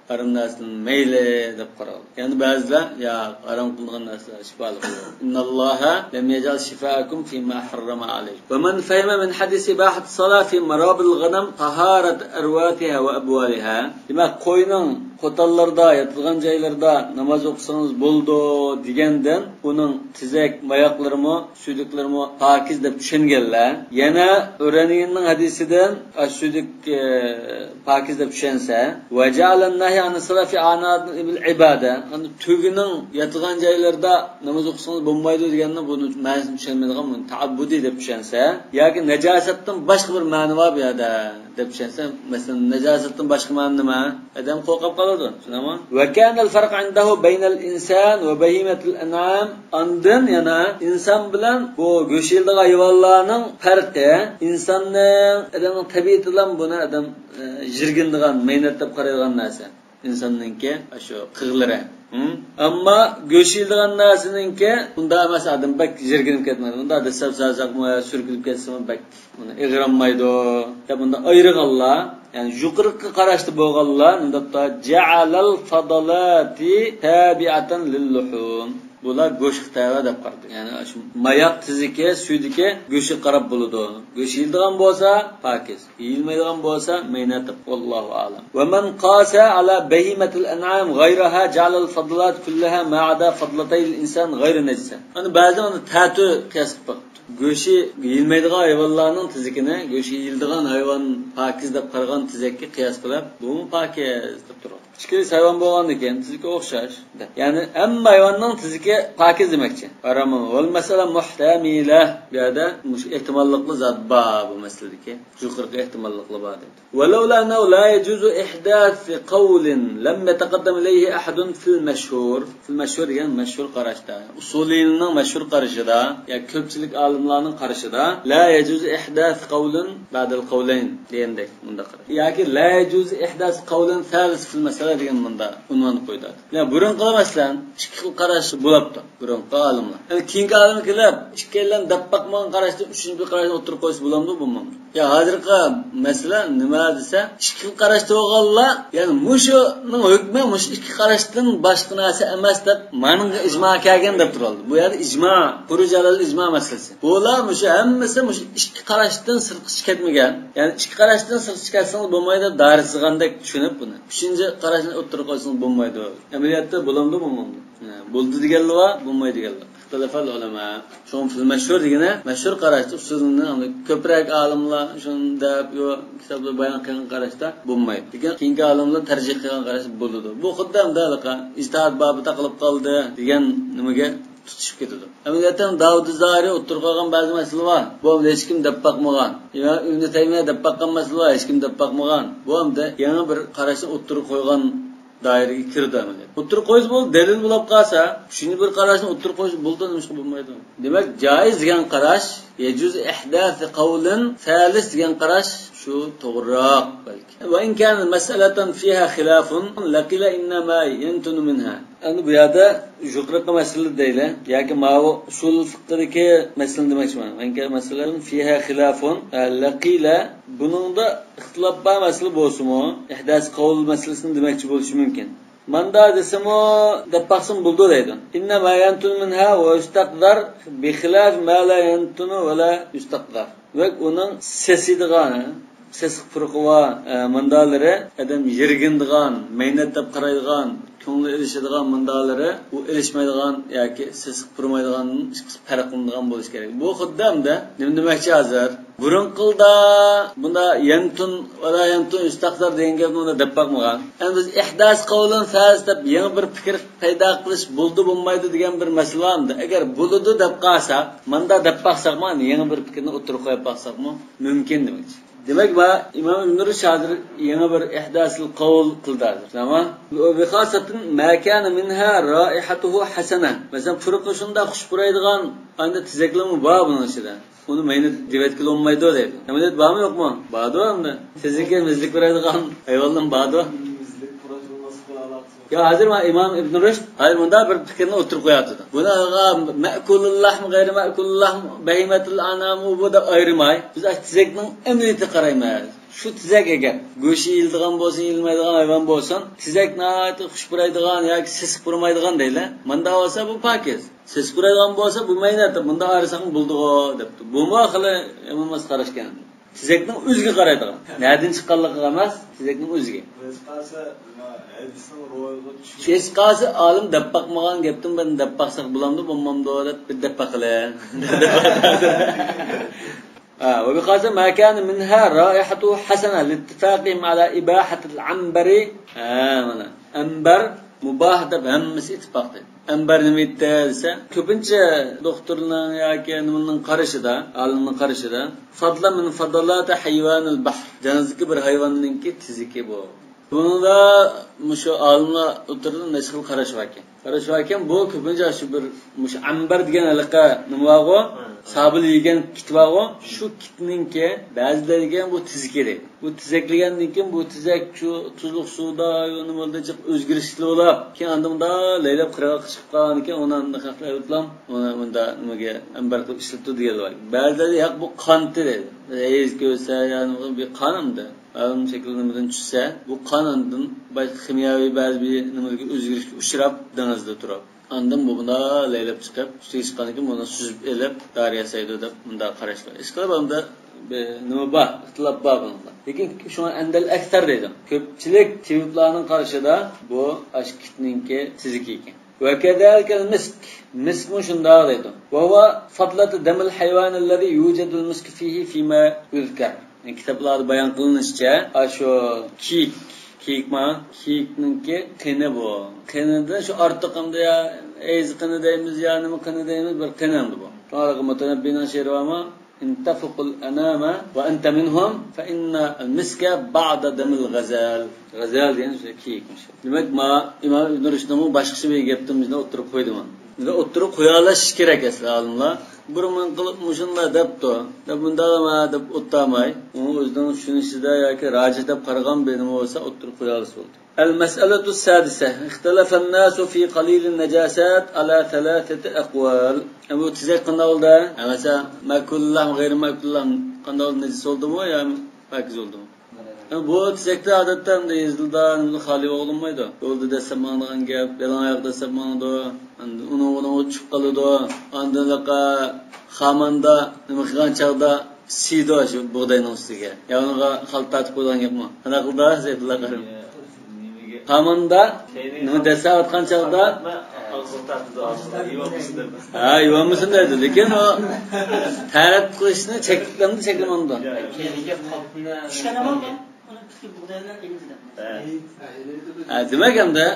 ھارام نەرسىدىن مەيلى دەپ قارىغان. يەنە بەزىلەر ياق، ھارام قىلىنغان نەرسىلەر شىپالىق. إن الله لم يجعل شفاءكم فيما حرم عليكم. ومن فهم من حديث إباحة الصلاة في مرابض الغنم طهارة أرواثها وأبوالها. دېمەك، قوينىڭ قوتانلىرىدا، ياتىدىغان جايلىرىدا ناماز ئوقۇسىڭىز بولىدۇ دېگەندىن، ئۇنىڭ تېزەك، ماياقلىرىمۇ، سۈيدۈكلىرىمۇ پاكىز دەپ چۈشەنگەنلەر. يەنە ئۆرەنىينىڭ ھەدىسىدىن، ئە، سۈيدۈك، ئە، پاكىز دەپ چۈشەنسە، وجعل النهي عن الصلاة في أعناق الإبل عبادة. ئەمدى تۆگىنىڭ ياتىدىغان جايلىرىدا ناماز ئوقۇسىڭىز بولمايدۇ دېگەننىڭ بۇنى مەنىسىنى چۈشەنمەيدىغان، بۇنى تەئەببۇدىي دەپ چۈشەنسە، ياكى ناجاسەتتىن باشقا بىر مەنە بار بۇ يەردە دەپ چۈشەنسە، مەسىلەن، ناجاسەتتىن باشقا مەنە نېمە؟ ئادەم قورقۇپ قالىدۇ، چۈشىنەمۇ؟ وكان الفرق عنده بين الإنسان وبهيمة الأنعام. ئاندىن يەنە ئىنسان بىلەن بۇ گۆش يەيدىغان ھايۋانلارنىڭ پەرقى، ئىنساننىڭ، ئادەمنىڭ تەبىئىتى بىلەن بۇنى ئادەم، ئە، يىرگىنىدىغان، مەينەت دەپ قارايدىغان نەرسە. ئىنساننىڭكى ئاشۇ قىلىقلىرى. ئەمما گۆشى يېيىلىدىغان نەرسىنىڭكى ئۇنداق ئەمەس، ئادەم بەك يىرگىنىپ كەتمەيدۇ. ئۇنداق دەسسەپ سالساقمۇ يا سۈركىلىپ كەتسىمۇ بەك ئۇنى ئېغىرالمايدۇ دەپ ئۇنداق ئايرىغانلار، يەنى يۇقىرىقى قاراشتا بولغانلار نېمە دەپتۇ؟ جەئەلەل فەدەلاتى تابىئەتەن لىللۇھۇم. بۇلار گۆشكە تەۋە دەپ قارىدى. يەنى شۇ ماياق تېزىكى، سۈيىدىكى گۆشكە قاراپ بولىدۇ. گۆش يېيىلىدىغان بولسا پاكىز، يېيىلمەيدىغان بولسا مەينەت دەپ. ۋاللاھۇ ئەئلەم. ۋەمەن قاسە ئەلا بەھىمەتىل ئەنئام غەيرەھا جەئەلەل فەدەلات كۇللەھا ما ئەدا فەدەلەتەيل ئىنسان غەيرە نەجىسە. ئەنە بەزى ئانا تەتۈ قىياس قىلىپ باقىپتۇ. گۆشى يېيىلمەيدىغان ھايۋانلارنىڭ تېزىكىنى، گۆشى يېيىلىدىغان ھايۋان پاكىز دەپ قارىغان تېزەككە قىياس قىلىپ، بۇمۇ پاكىز دەپ تۇرغان. ئىككىلىسى ھايۋان بولغاندىن كېيىن تېزىكى ئوخشاش. يەنى ھەممە ھايۋاننىڭ تېزىكى پاكىز دېمەكچى. ۋەل مەسەلە مۇھتەمىلە. بۇ يەردە مۇشۇ ئېھتىماللىقلا زاد بار بۇ مەسىلىدىكى. يۇقىرىقى ئېھتىماللىقلا بار دەيدۇ. ولولا أنه لا يجوز إحداث قول لم يتقدم إليه أحد في المشهور. في المشهور دېگەن مەشھۇر قاراشتا. ئۇسۇلىينىڭ مەشھۇر قارىشىدا، يا كۆپچىلىك ئالىملارنىڭ قارىشىدا، لا يجوز إحداث قول بعد القولين دېگەندەك مۇنداق قاراش. ياكى لا يجوز إحداث قول ثالث في المسألة دېگەن مۇنداق ئۇنۋان قويدى. يا بۇرۇنقىلار مەسىلەن ئىككى خىل قاراش بولاپتۇ. بۇرۇنقى ئالىملار. ئەنە كېيىنكى ئالىم كېلىپ، ئىككىيلەن دەپ باقمىغان قاراشتىن ئۈچىنچى بىر قاراشنى ئوتتۇرىغا قويسا بولامدۇ، بولمامدۇ؟ يا ھازىرقى مەسىلە نېمە دېسە، ئىككى خىل قاراشتا بولغانلار، يەنى مۇشۇنىڭ ھۆكمى مۇشۇ ئىككى قاراشتىن باشقا نەرسە ئەمەس دەپ، مانىڭغا ئىجما كەلگەن دەپ تۇرالدى. بۇ يەردە ئىجما، خۇرۇج ئەلەل ئىجما مەسىلىسى. بۇلار مۇشۇ ھەممىسى مۇشۇ ئىككى قاراشتىن سىرتقىچە كەتمىگەن. يەنى ئىككى قاراشتىن سىرتقىچە كەتسىڭىز بولمايدۇ دەپ دارىسىغاندەك چۈشىنىپ بۇنى. ئۈچىنچى قاراشنى ئوتتۇرىغا قويسىڭىز بولمايدۇ. ئەمەلىيەتتە بولامدۇ، بولمامدۇ؟ ھە، بولىدۇ دېگەنلەر بار، بولمايدۇ دېگەنلەر بار. اختلف العلماء. شۇڭا فىل مەشھۇر دېگىنى مەشھۇر قاراشتا ئۇسۇلىنى كۆپرەك ئالىملار شۇنداق دەپ، يو، كىتابلار بايان قىلغان قاراشتا بولمايدۇ. لېكىن كېيىنكى ئالىملار تەرجىھ قىلغان قاراشتا بولىدۇ. بۇ خۇددى ئەمدى ھېلىقى ئىجتىھاد بابى تاقىلىپ قالدى دېگەن نېمىگە تۇتىشىپ كېتىدۇ. ئەمەلىيەتتە داۋۇد زاھىرى ئوتتۇرىغا قويغان بەزى مەسىلە بار. بۇ ھېچكىم دەپ باقمىغان. يا ئىبنى تەيمىيە دەپ باققان مەسىلە بار، ھېچكىم دەپ باقمىغان. بۇ ئەمدى يېڭى بىر قاراشنى ئوتتۇرىغا قويغان دائىرىگە كىرىدۇ ئەمەلىيەتتە. ئوتتۇرىغا قويسا بولىدۇ، دەلىل بولاپ قالسا، شۇنى بىر قاراشنى ئوتتۇرىغا قويسا بولىدۇ، نېمىشقا بولمايدۇ؟ دېمەك، جائىز دېگەن قاراش، يجوز إحداث قول ثالث دېگەن قاراش شۇ توغرىراق بەلكى. وإن كان مسألة فيها خلاف لقيل إنما ينتن منها. ئەمدى بۇ يەردە يۇقىرىقى مەسىلە دەيلى، ياكى ماۋۇ ئۇسۇل فىقھىدىكى مەسىلىنى دېمەكچىمەن. وإن كان مسألة فيها خلاف لقيل، بۇنىڭدا ئىختىلاپ بار مەسىلە بولسىمۇ، ئىھداس قەۋل مەسىلىسىنى دېمەكچى بولۇشى مۇمكىن. ماندا دېسىمۇ، دەپ باقسىمۇ بولىدۇ دەيدۇ. إنما ينتن منها ويستقذر بخلاف ما لا ينتن ولا يستقذر. ۋە ئۇنىڭ سېسىيدىغان، سېسىق پۇرىقى بار، ئە، ماندالىرى ئادەم يىرگىنىدىغان، مەينەت دەپ قارايدىغان، كۆڭلى ئېلىشىدىغان ماندالىرى، ئۇ ئېلىشمايدىغان ياكى سېسىق پۇرىمايدىغاندىن پەرقلىنىدىغان بولۇشى كېرەك. بۇ خۇددى ئەمدى نېمە دېمەكچى ھازىر؟ بۇرۇنقىدا بۇندا يەنتۇن ۋە لا يەنتۇن يۇستەقدار دېگەن گەپنى ئۇندا دەپ باقمىغان. ئەمدى بىز ئىھداس قەۋلىن سەلىس دەپ يېڭى بىر پىكىر پەيدا قىلىش بولىدۇ بولمايدۇ دېگەن بىر مەسىلە بار ئەمدى. ئەگەر بولىدۇ دەپ قالساق، ماندا دەپ باقساقمۇ، يېڭى بىر پىكىرنى ئوتتۇرىغا قويۇپ باقساقمۇ مۇمكىن دېمەكچى. دېمەك، ما ئىمام ئىبن رۇشد ھازىر يېڭى بىر ئىھداسىل قەۋل قىلدى ھازىر. تامام. ۋە خاسەتەن ما كان منها رائحته حسنة. مەسىلەن، پۇرىقى شۇنداق خۇش پۇرايدىغان ئانداق تېزەكلەرمۇ بار بۇنىڭ ئىچىدە. ئۇنى مەينەت دېۋەتكىلى بولمايدۇ دەيدۇ. ئەمەلىيەت بارمۇ يوقمۇ؟ باردۇ ئەمدى. تېزىكى مىزلىك پۇرايدىغان ھايۋانلارمۇ باردۇ. مىزلىك پۇراش بولماسلىقى ئالاقىسى يوق. يا ھازىر ما ئىمام ئىبن رۇشد ھازىر مۇنداق بىر پىكىرنى ئوتتۇرىغا قويۇۋاتىدۇ. بۇنى مەئكۇلۇل لەھم، غەيرى مەئكۇلۇل لەھم، بەھىمەتۇل ئەنئام، ئۇ بۇ دەپ ئايرىماي، بىز ئاشۇ تېزەكنىڭ ئەمەلىيىتىگە قارايمىز. شۇ تېزەك ئەگەر گۆشى يېيىلىدىغان بولسۇن، يېيىلمەيدىغان ھايۋان بولسۇن، تېزەك ناھايىتى خۇش پۇرايدىغان ياكى سېسىق پۇرىمايدىغان دەيلى. ماندا بولسا بۇ پاكىز. سېسىق پۇرايدىغان بولسا بۇ مەينەت، مۇنداق ئايرىساقمۇ بولىدىغۇ دەپتۇ. بۇمۇ خېلى يامان ماس قاراشكەن. تېزەكنىڭ ئۆزىگە قارايدىغان. نەدىن چىققانلىقىغا ئەمەس، تېزەكنىڭ ئۆزىگە. ھېچقايسى، نېمە، ھەدىسنىڭ روھىغا چۈشمىگەن. ھېچقايسى ئالىم دەپ باقمىغان گەپتىن بىرنى دەپ باقساق بولامدۇ، بولمامدۇ دەپ بىر دەپ باقىلى. ھە، وبخاصة ما كان منها رائحته حسنة لاتفاقهم على إباحة العنبر. ھە، مانا، ئەمبەر مۇباھ دەپ ھەممىسى ئىتتىپاق دەيدۇ. ئەمبەر نېمە ئىتى دېسە، كۆپىنچە دوختۇرنىڭ ياكى نېمىنىڭ قارىشىدا، ئالىمنىڭ قارىشىدا، فضلا من فضلات حيوان البحر، دېڭىزدىكى بىر ھايۋاننىڭكى تېزىكى بۇ. بۇنىڭدا مۇشۇ ئالىملار ئوتتۇرىدا نەچچە خىل قاراش باركەن. قاراش باركەن، بۇ كۆپىنچە شۇ بىر، مۇشۇ ئەمبەر دېگەن ھېلىقى نېمە بارغۇ؟ ھە. سابىل يېگەن كىت بارغۇ، شۇ كىتنىڭكى بەزىلەر دېگەن بۇ تېزىكى دەيدۇ. بۇ تېزەكلىگەندىن كېيىن بۇ تېزەك شۇ تۇزلۇق سۇدا يا نېمىدا جىق ئۆزگىرىشلىك بولۇپ، كېيىن ئاندىن مۇنداق لەيلەپ قىرغاققا چىقىپ قالغاندىكىن ئۇنى ئاندىن خەقلەر ئېلىپلام ئۇنى مۇنداق نېمىگە ئەمبەر قىلىپ ئىشلىتىدۇ دېگەنلەر بار. بەزىلەر ياق بۇ قانتى دەيدۇ. ھەيز كۆرسە يا نېمە بىر قان ئەمدى. ئالىم شەكلى نېمىدىن چۈشسە، بۇ قان ئاندىن باشقا خىميەۋى بەزى بىر نېمىلەرگە ئۆزگىرىشكە ئۇچراپ دېڭىزدا تۇرۇپ. ئاندىن بۇ مۇنداق لەيلەپ چىقىپ، ئۈستىگە چىققاندىن كېيىن بۇنى سۈزۈپ ئېلىپ، دارى ياسايدۇ دەپ مۇنداق قاراش بار. ئىشقىلىپ ئاندا بىر نېمە بار، ئىختىلاپ بار بۇنىڭدا. لېكىن شۇڭا ئەندەل ئەكسەر دەيدۇ. كۆپچىلىك تېۋىپلارنىڭ قارىشىدا بۇ ئاشۇ كىتنىڭكى تېزىكى ئىكەن. وكذلك المسك، مىسكمۇ شۇنداق دەيدۇ. وهو فضلة دم الحيوان الذي يوجد المسك فيه فيما يذكر. يەنى كىتابلاردا بايان قىلىنىشىچە، ئاشۇ كىيىك، كىيىك ما، كىيىكنىڭكى قېنى بۇ. قېنىدا شۇ ئارتۇق ئەمدى يا ئەيز قېنى دەيمىز، يا نېمە قېنى دەيمىز، بىر قېنى ئەمدى بۇ. شۇڭا مۇتەنەببىنىڭ شېئىرى بارمۇ؟ انتفق الأنام وأنت منهم فإن المسك بعد دم الغزال. غەزەل دېگەن شۇ كىيىكمىش. دېمەك، ما ئىمام ئىبن رۇشدنىڭمۇ باشقىچە بىر گەپنى بىزنى ئوتتۇرىغا قويدى مانا. بىزنى ئوتتۇرىغا قويالاش كېرەك ئەسلى ئالىملار. بىر مۇن قىلىپ مۇشۇنداق دەپتۇ دەپ مۇنداق دەپ ئوتتۇرماي، ئۇنىڭ ئۆزىنىڭ چۈشىنىشىدە ياكى راجىھ دەپ قارىغان بىر نېمە بولسا ئوتتۇرىغا قويالىسا بولدى. المسألة السادسة، اختلف الناس في قليل النجاسات على ثلاثة أقوال. بۇ تېزەك قانداق بولدى؟ مەسىلەن، مەكۇللام، غەيرىي مەكۇللام قانداق بولدى؟ نەجىس بولدىمۇ يا پاكىز بولدىمۇ؟ بۇ تېزەكتە ئادەتتە ئەمدى يېزىلدا خالىي بولۇنمايدۇ. يولدا دەسسەپ ماڭىدىغان گەپ، يالاڭ ئاياق دەسسەپ ماڭىدۇ. ئاندىن ئۇنىڭ ئۇنىڭغا چۈشۈپ قالىدۇ. ئاندىن خاماندا نېمە قىلغان چاغدا سىيىدۇ شۇ بۇغداينىڭ ئۈستىگە. يا ئۇنىڭغا خالتا تارتىپ قويىدىغان گەپمۇ؟ قانداق قىلىدۇ زەيدۇللا قارىم؟ خاماندا نېمە دەسسەۋاتقان چاغدا ھە، يۇۋالمىسۇن دەيدۇ. لېكىن ئۇ تەرەت قىلىشنى چەكلەمدۇ، چەكلىمەمدۇ؟ ھە، دېمەك، ئەمدى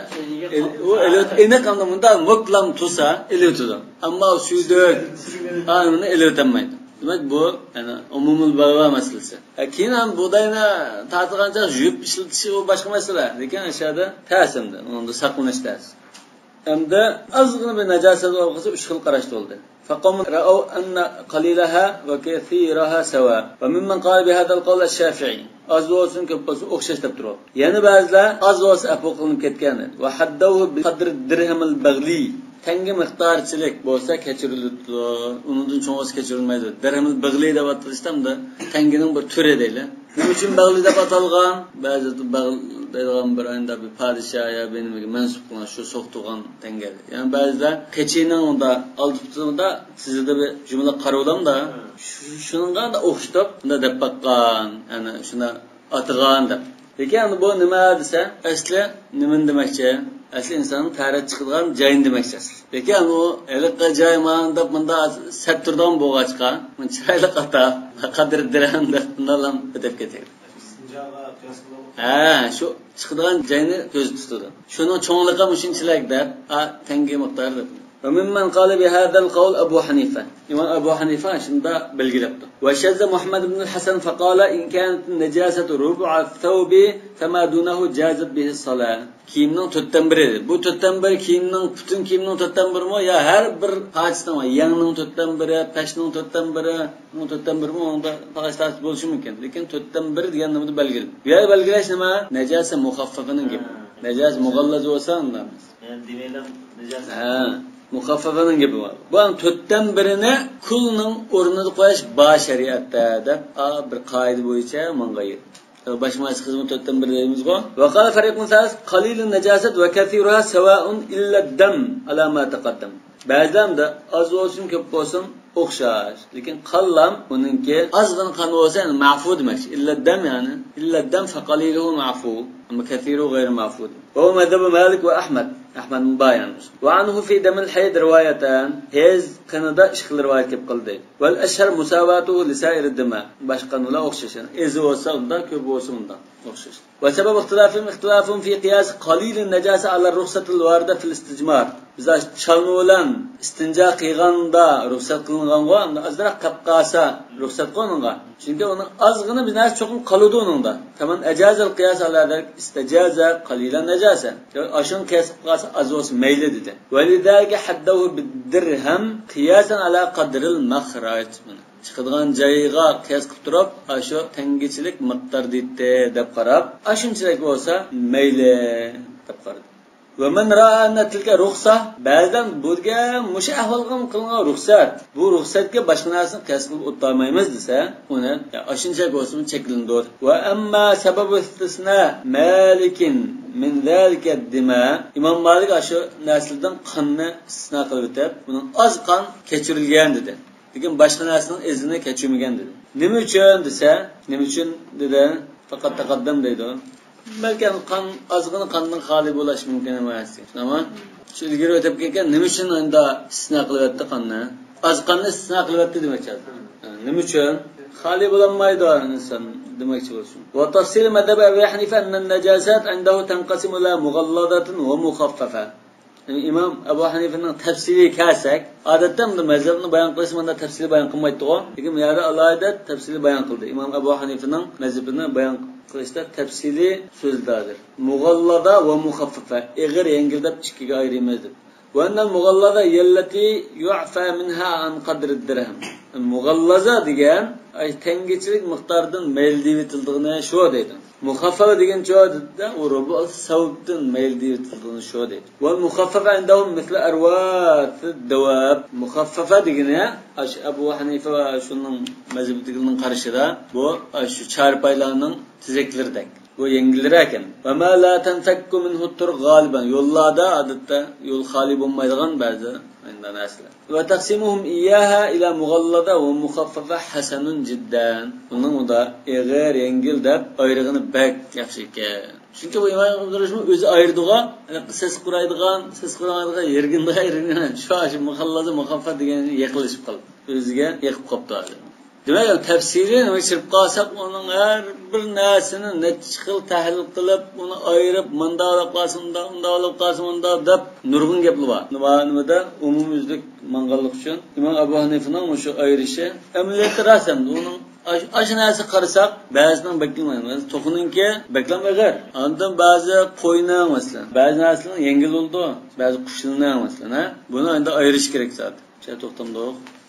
ئۇ ئېنىق ئەمدى مۇنداق مۇتلەق تۇرسا ئېلىۋېتىدۇ. ئەمما سۈيدۈك ئانىنى ئېلىۋېتەلمەيدۇ. دېمەك، بۇ يەنى ئومۇمۇل بەلۋا مەسىلىسى. كېيىن ھەم بۇغداينى تارتىدىغان چاغ يۇيۇپ ئىشلىتىشى ئۇ باشقا مەسىلە. لېكىن ئەشەدە تەس ئەمدى، ئۇنىڭدا ساقلىنىش تەس. ئەمدى ئازغىنا بىر ناجاسەت بولغان بولسا ئۈچ خىل قاراش بولدى. فقوم رأوا أن قليلها وكثيرها سواء. وممن قال بهذا القول الشافعي. ئاز بولسۇن، كۆپ بولسۇن ئوخشاش دەپ تۇرۇپ. يەنە بەزىلەر ئاز بولسا ئەپۇ قىلىنىپ كەتكەن دەيدۇ. وحدوه بقدر الدرهم البغلي. تەڭگە مىقدارچىلىك بولسا كەچۈرۈلىدۇ. ئۇنىڭدىن چوڭ بولسا كەچۈرۈلمەيدۇ. دىرھەمىل بىغلى دەپ ئاتىلىشتا ئەمدى تەڭگىنىڭ بىر تۈرى دەيلى. نېمە ئۈچۈن بەغلى دەپ ئاتالغان؟ بەزىدە بەغل دەيدىغان بىر ئايندا بىر پادىشاھ يا بىر نېمىگە مەنسۇپ قىلغان شۇ سوقتۇرغان تەڭگە. يەنە بەزىدە قېچىنىڭ ئۇندا ئالدى پۇتىدا تىزىدا بىر جۈملە قارىۋالامدا، شۇ-، شۇنىڭغا ئوخشىتىپ ئۇندا دەپ باققان. يەنى شۇندا ئاتىغان دەپ. لېكىن ئەمدى بۇ نېمە دېسە، ئەسلى نېمىنى دېمەكچى؟ ئەسلى ئىنساننىڭ تەرەت چىقىدىغان جايىنى دېمەكچى ئەسلى. لېكىن ئۇ ھېلىقى جاي مانا دەپ مۇنداق سەت تۇرىدىغان بولغاچقا، چىرايلىق ئاتاپ، قەدىر دىرھەم دەپ مۇنداقلا ئۆتۈپ كېتەي. ھە، شۇ چىقىدىغان جاينى كۆزدە تۇتىدۇ. شۇنىڭ چوڭلۇقى مۇشۇنچىلىك دەپ، ئا، تەڭگە مىقدارى دەپ. وممن قال بهذا القول أبو حنيفة. ئىمام ئەبۇ ھەنىفە شۇنداق بەلگىلەپتۇ. وشذ محمد بن الحسن فقال إن كانت النجاسة ربع الثوب فما دونه جازت به الصلاة. كىيىمنىڭ تۆتتىن بىرى. بۇ تۆتتىن بىرى كىيىمنىڭ، پۈتۈن كىيىمنىڭ تۆتتىن بىرىمۇ يا ھەر بىر پارچىسىنىڭ، يەڭنىڭ تۆتتىن بىرى، پەشنىڭ تۆتتىن بىرى، بۇنىڭ تۆتتىن بىرىمۇ ئۇنىڭدا تالاش تارتىش بولۇشى مۇمكىن. لېكىن تۆتتىن بىرى دېگەن نېمىدە بەلگىلىدى؟ بۇ يەردە بەلگىلەش نېمە؟ نەجاسە مۇخەففەفىنىڭ گېپى. نەجاسە مۇغەللەزە بولسا ئۇنداق ئەمەس. يەنى دېمەيلى نەجاسە. ھە، مۇخەففەفىنىڭ گېپى بار. بۇ ئەڭ تۆتتىن بىرىنى كۈلنىڭ ئورنىدا قويۇش بار شەرىئەتتە دەپ، ئا، بىر قائىدە بويىچە ماڭغان يەر. باشقا مايسى خىزمەت تۆتتىن بىر دەيمىزغۇ. وقال فريق ثالث قليل النجاسة وكثيرها سواء إلا الدم على ما تقدم. بەزىلەردە ئاز بولسۇن، كۆپ بولسۇن ئوخشاش. لېكىن قانلام ئۇنىڭكى ئازغىنا قان بولسا، يەنى مەفۇ دېمەكچى. إلا الدم يەنى. إلا الدم فقليله معفو. أما كثيره غير معفو. وهو مذهب مالك وأحمد. ئەھمەدمۇ بار يەنى. وعنه في دم الحيض روايتان. ھەيز قېنىدا ئىككى خىل رىۋايەت كېلىپ قالدى. والأشهر مساواته لسائر الدماء. باشقا قانلار ئوخشاش. ئېزى بولسا ئۇنداق، كۆپى بولسا ئۇنداق. ئوخشاش. وسبب اختلافهم اختلاف في قياس قليل النجاسة على الرخصة الواردة في الاستجمار. بىز چالما بىلەن ئىستىنجا قىلغاندا رۇخسەت قىلىنغانغۇ، ئەمدى ئازراق قېلىپ قالسا رۇخسەتقۇ ئۇنىڭغا. چۈنكى ئۇنىڭ ئازغىنا بىر نەرسە چوقۇم قالىدۇ ئۇنىڭدا. فمن أجاز القياس على ذلك استجاز قليل النجاسة. ئاشۇنى قىياس قىلىپ قالسا ئاز بولسا مەيلى دېدى. ولذلك حده بالدرهم قياسا على قدر المخرج. چىقىدىغان جايغا قىياس قىلىپ تۇرۇپ، ئاشۇ تەڭگىچىلىك مىقدار دېيتتى دەپ قاراپ، ئاشۇنچىلىك بولسا مەيلى دەپ قارىدى. ومن رأى أن تلك رخصة، بەزىدە بۇ دېگەن مۇشۇ ئەھۋالغا قىلىنغان رۇخسەت، بۇ رۇخسەتكە باشقا نەرسىنى قىياس قىلىپ ئولتۇرمايمىز دېسە، ئۇنى يا ئاشۇنچە بولسىمۇ چەكلىنىدۇ. وأما سبب استثناء مالك من ذلك الدماء، ئىمام مالىك ئاشۇ نەرسىلەردىن قاننى ئىستىسنا قىلىۋېتىپ، ئۇنىڭ ئاز قان كەچۈرۈلگەن دېدى. لېكىن باشقا نەرسىنىڭ ئىزىنى كەچۈرمىگەن دېدى. نېمە ئۈچۈن دېسە، نېمە ئۈچۈن دېدى، فقد تقدم دەيدۇ. بەلكىم قان، ئازغىنا قاندىن خالىي بولۇش مۇمكىن ئەمەس. شۇڭا شۇ ئىلگىرى ئۆتۈپ كەتكەن، نېمە ئۈچۈن ئەمدى ئىستىسنا قىلىۋەتتى قاننى؟ ئاز قاننى ئىستىسنا قىلىۋەتتى دېمەكچى. ھە، نېمە ئۈچۈن؟ خالىي بولالمايدۇ ئىنسان دېمەكچى بولۇشۇم. وتفصيل مذهب أبي حنيفة أن النجاسات عنده تنقسم إلى مغلظة ومخففة. يەنى ئىمام ئەبۇ ھەنىفىنىڭ تەپسىلىگە كەلسەك، ئادەتتە بۇنداق مەزھەپنى بايان قىلىش مۇنداق تەپسىلىي بايان قىلمايتتىغۇ. لېكىن بۇ يەردە ئالاھىدە تەپسىلىي بايان قىلدى. ئىمام ئەبۇ ھەنىفىنىڭ مەزھىپىنى بايان قىلىشتا تەپسىلىي سۆزلىدى ھازىر. مۇغاللازا ۋە مۇخەففەفە، ئېغىر، يەڭگىل دەپ ئىككىگە ئايرىيمىز دەپ. وأن المغلظة هي التي يعفى منها عن قدر الدرهم. مۇغاللازا دېگەن، ئاي، تەڭگىچىلىك مىقداردىن مەيلى دېيىۋېتىلىدىغىنى شۇ دەيدۇ. مۇخەففەفە دېگەن چۇ دېدى، ئۇ رۇبۇ سەۋبتىن مەيلى دېيىۋېتىلىدىغىنى شۇ دەيدۇ. والمخففة عندهم مثل أرواث الدواب. مۇخەففەفە دېگىنى، ئاشۇ ئەبۇ ھەنىفە ۋە شۇنىڭ مەزھىپىدىكىلەرنىڭ قارىشىدا، بۇ، ئاشۇ چارپايلارنىڭ تېزەكلىرىدەك. بۇ يەڭگىلرەك ئەمدى. وما لا تنفك منه الطرق غالبا. يوللاردا ئادەتتە يول خالىي بولمايدىغان بەزى مۇنداق نەرسىلەر. وتقسيمهم إياها إلى مغلظة ومخففة حسن جدا. ئۇنىڭ ئۇدا ئېغىر، يەڭگىل دەپ ئايرىغىنى بەك ياخشى ئىكەن. چۈنكى بۇ ئىمام ئابدۇرەھىم ئۆزى ئايرىدىغان، سېسىق قۇرايدىغان، سېسىق قۇرايدىغان يېرىگىنى ئايرىغان. شۇ، شۇ مۇغاللازا، مۇخەففەفە دېگەن يېقىنلىشىپ قالدى. ئۆزىگە يېقىپ قاپتۇ ھازىر. دېمەك، تەپسىلىي نېمە چىرىپ قالساق، ئۇنىڭ ھەر بىر نەرسىنى نەچچە خىل تەھلىل قىلىپ، ئۇنى ئايرىپ، مۇنداق بولۇپ قالسا مۇنداق، مۇنداق بولۇپ قالسا مۇنداق دەپ نۇرغۇن گەپلەر بار. نېمە، نېمىدە ئومۇميۈزلۈك ماڭغانلىقى ئۈچۈن ئىمام ئەبۇ ھەنىفىنىڭ مۇشۇ ئايرىشى ئەمەلىيەتتە راست ئەمدى. ئۇنىڭ ئاش-، ئاشۇ نەرسە قارىساق، بەزىنىڭ بەكلا، توخۇنىڭكى بەكلا ئېغىر. ئاندىن بەزى قوينىڭ، مەسىلەن، بەزى نەرسىلەر يەڭگىل بولىدۇ، بەزى قۇشلارنىڭ، مەسىلەن، ھە؟ بۇنى ئەمدى ئايرىش كېرەك زادى. شۇ توختامدۇق.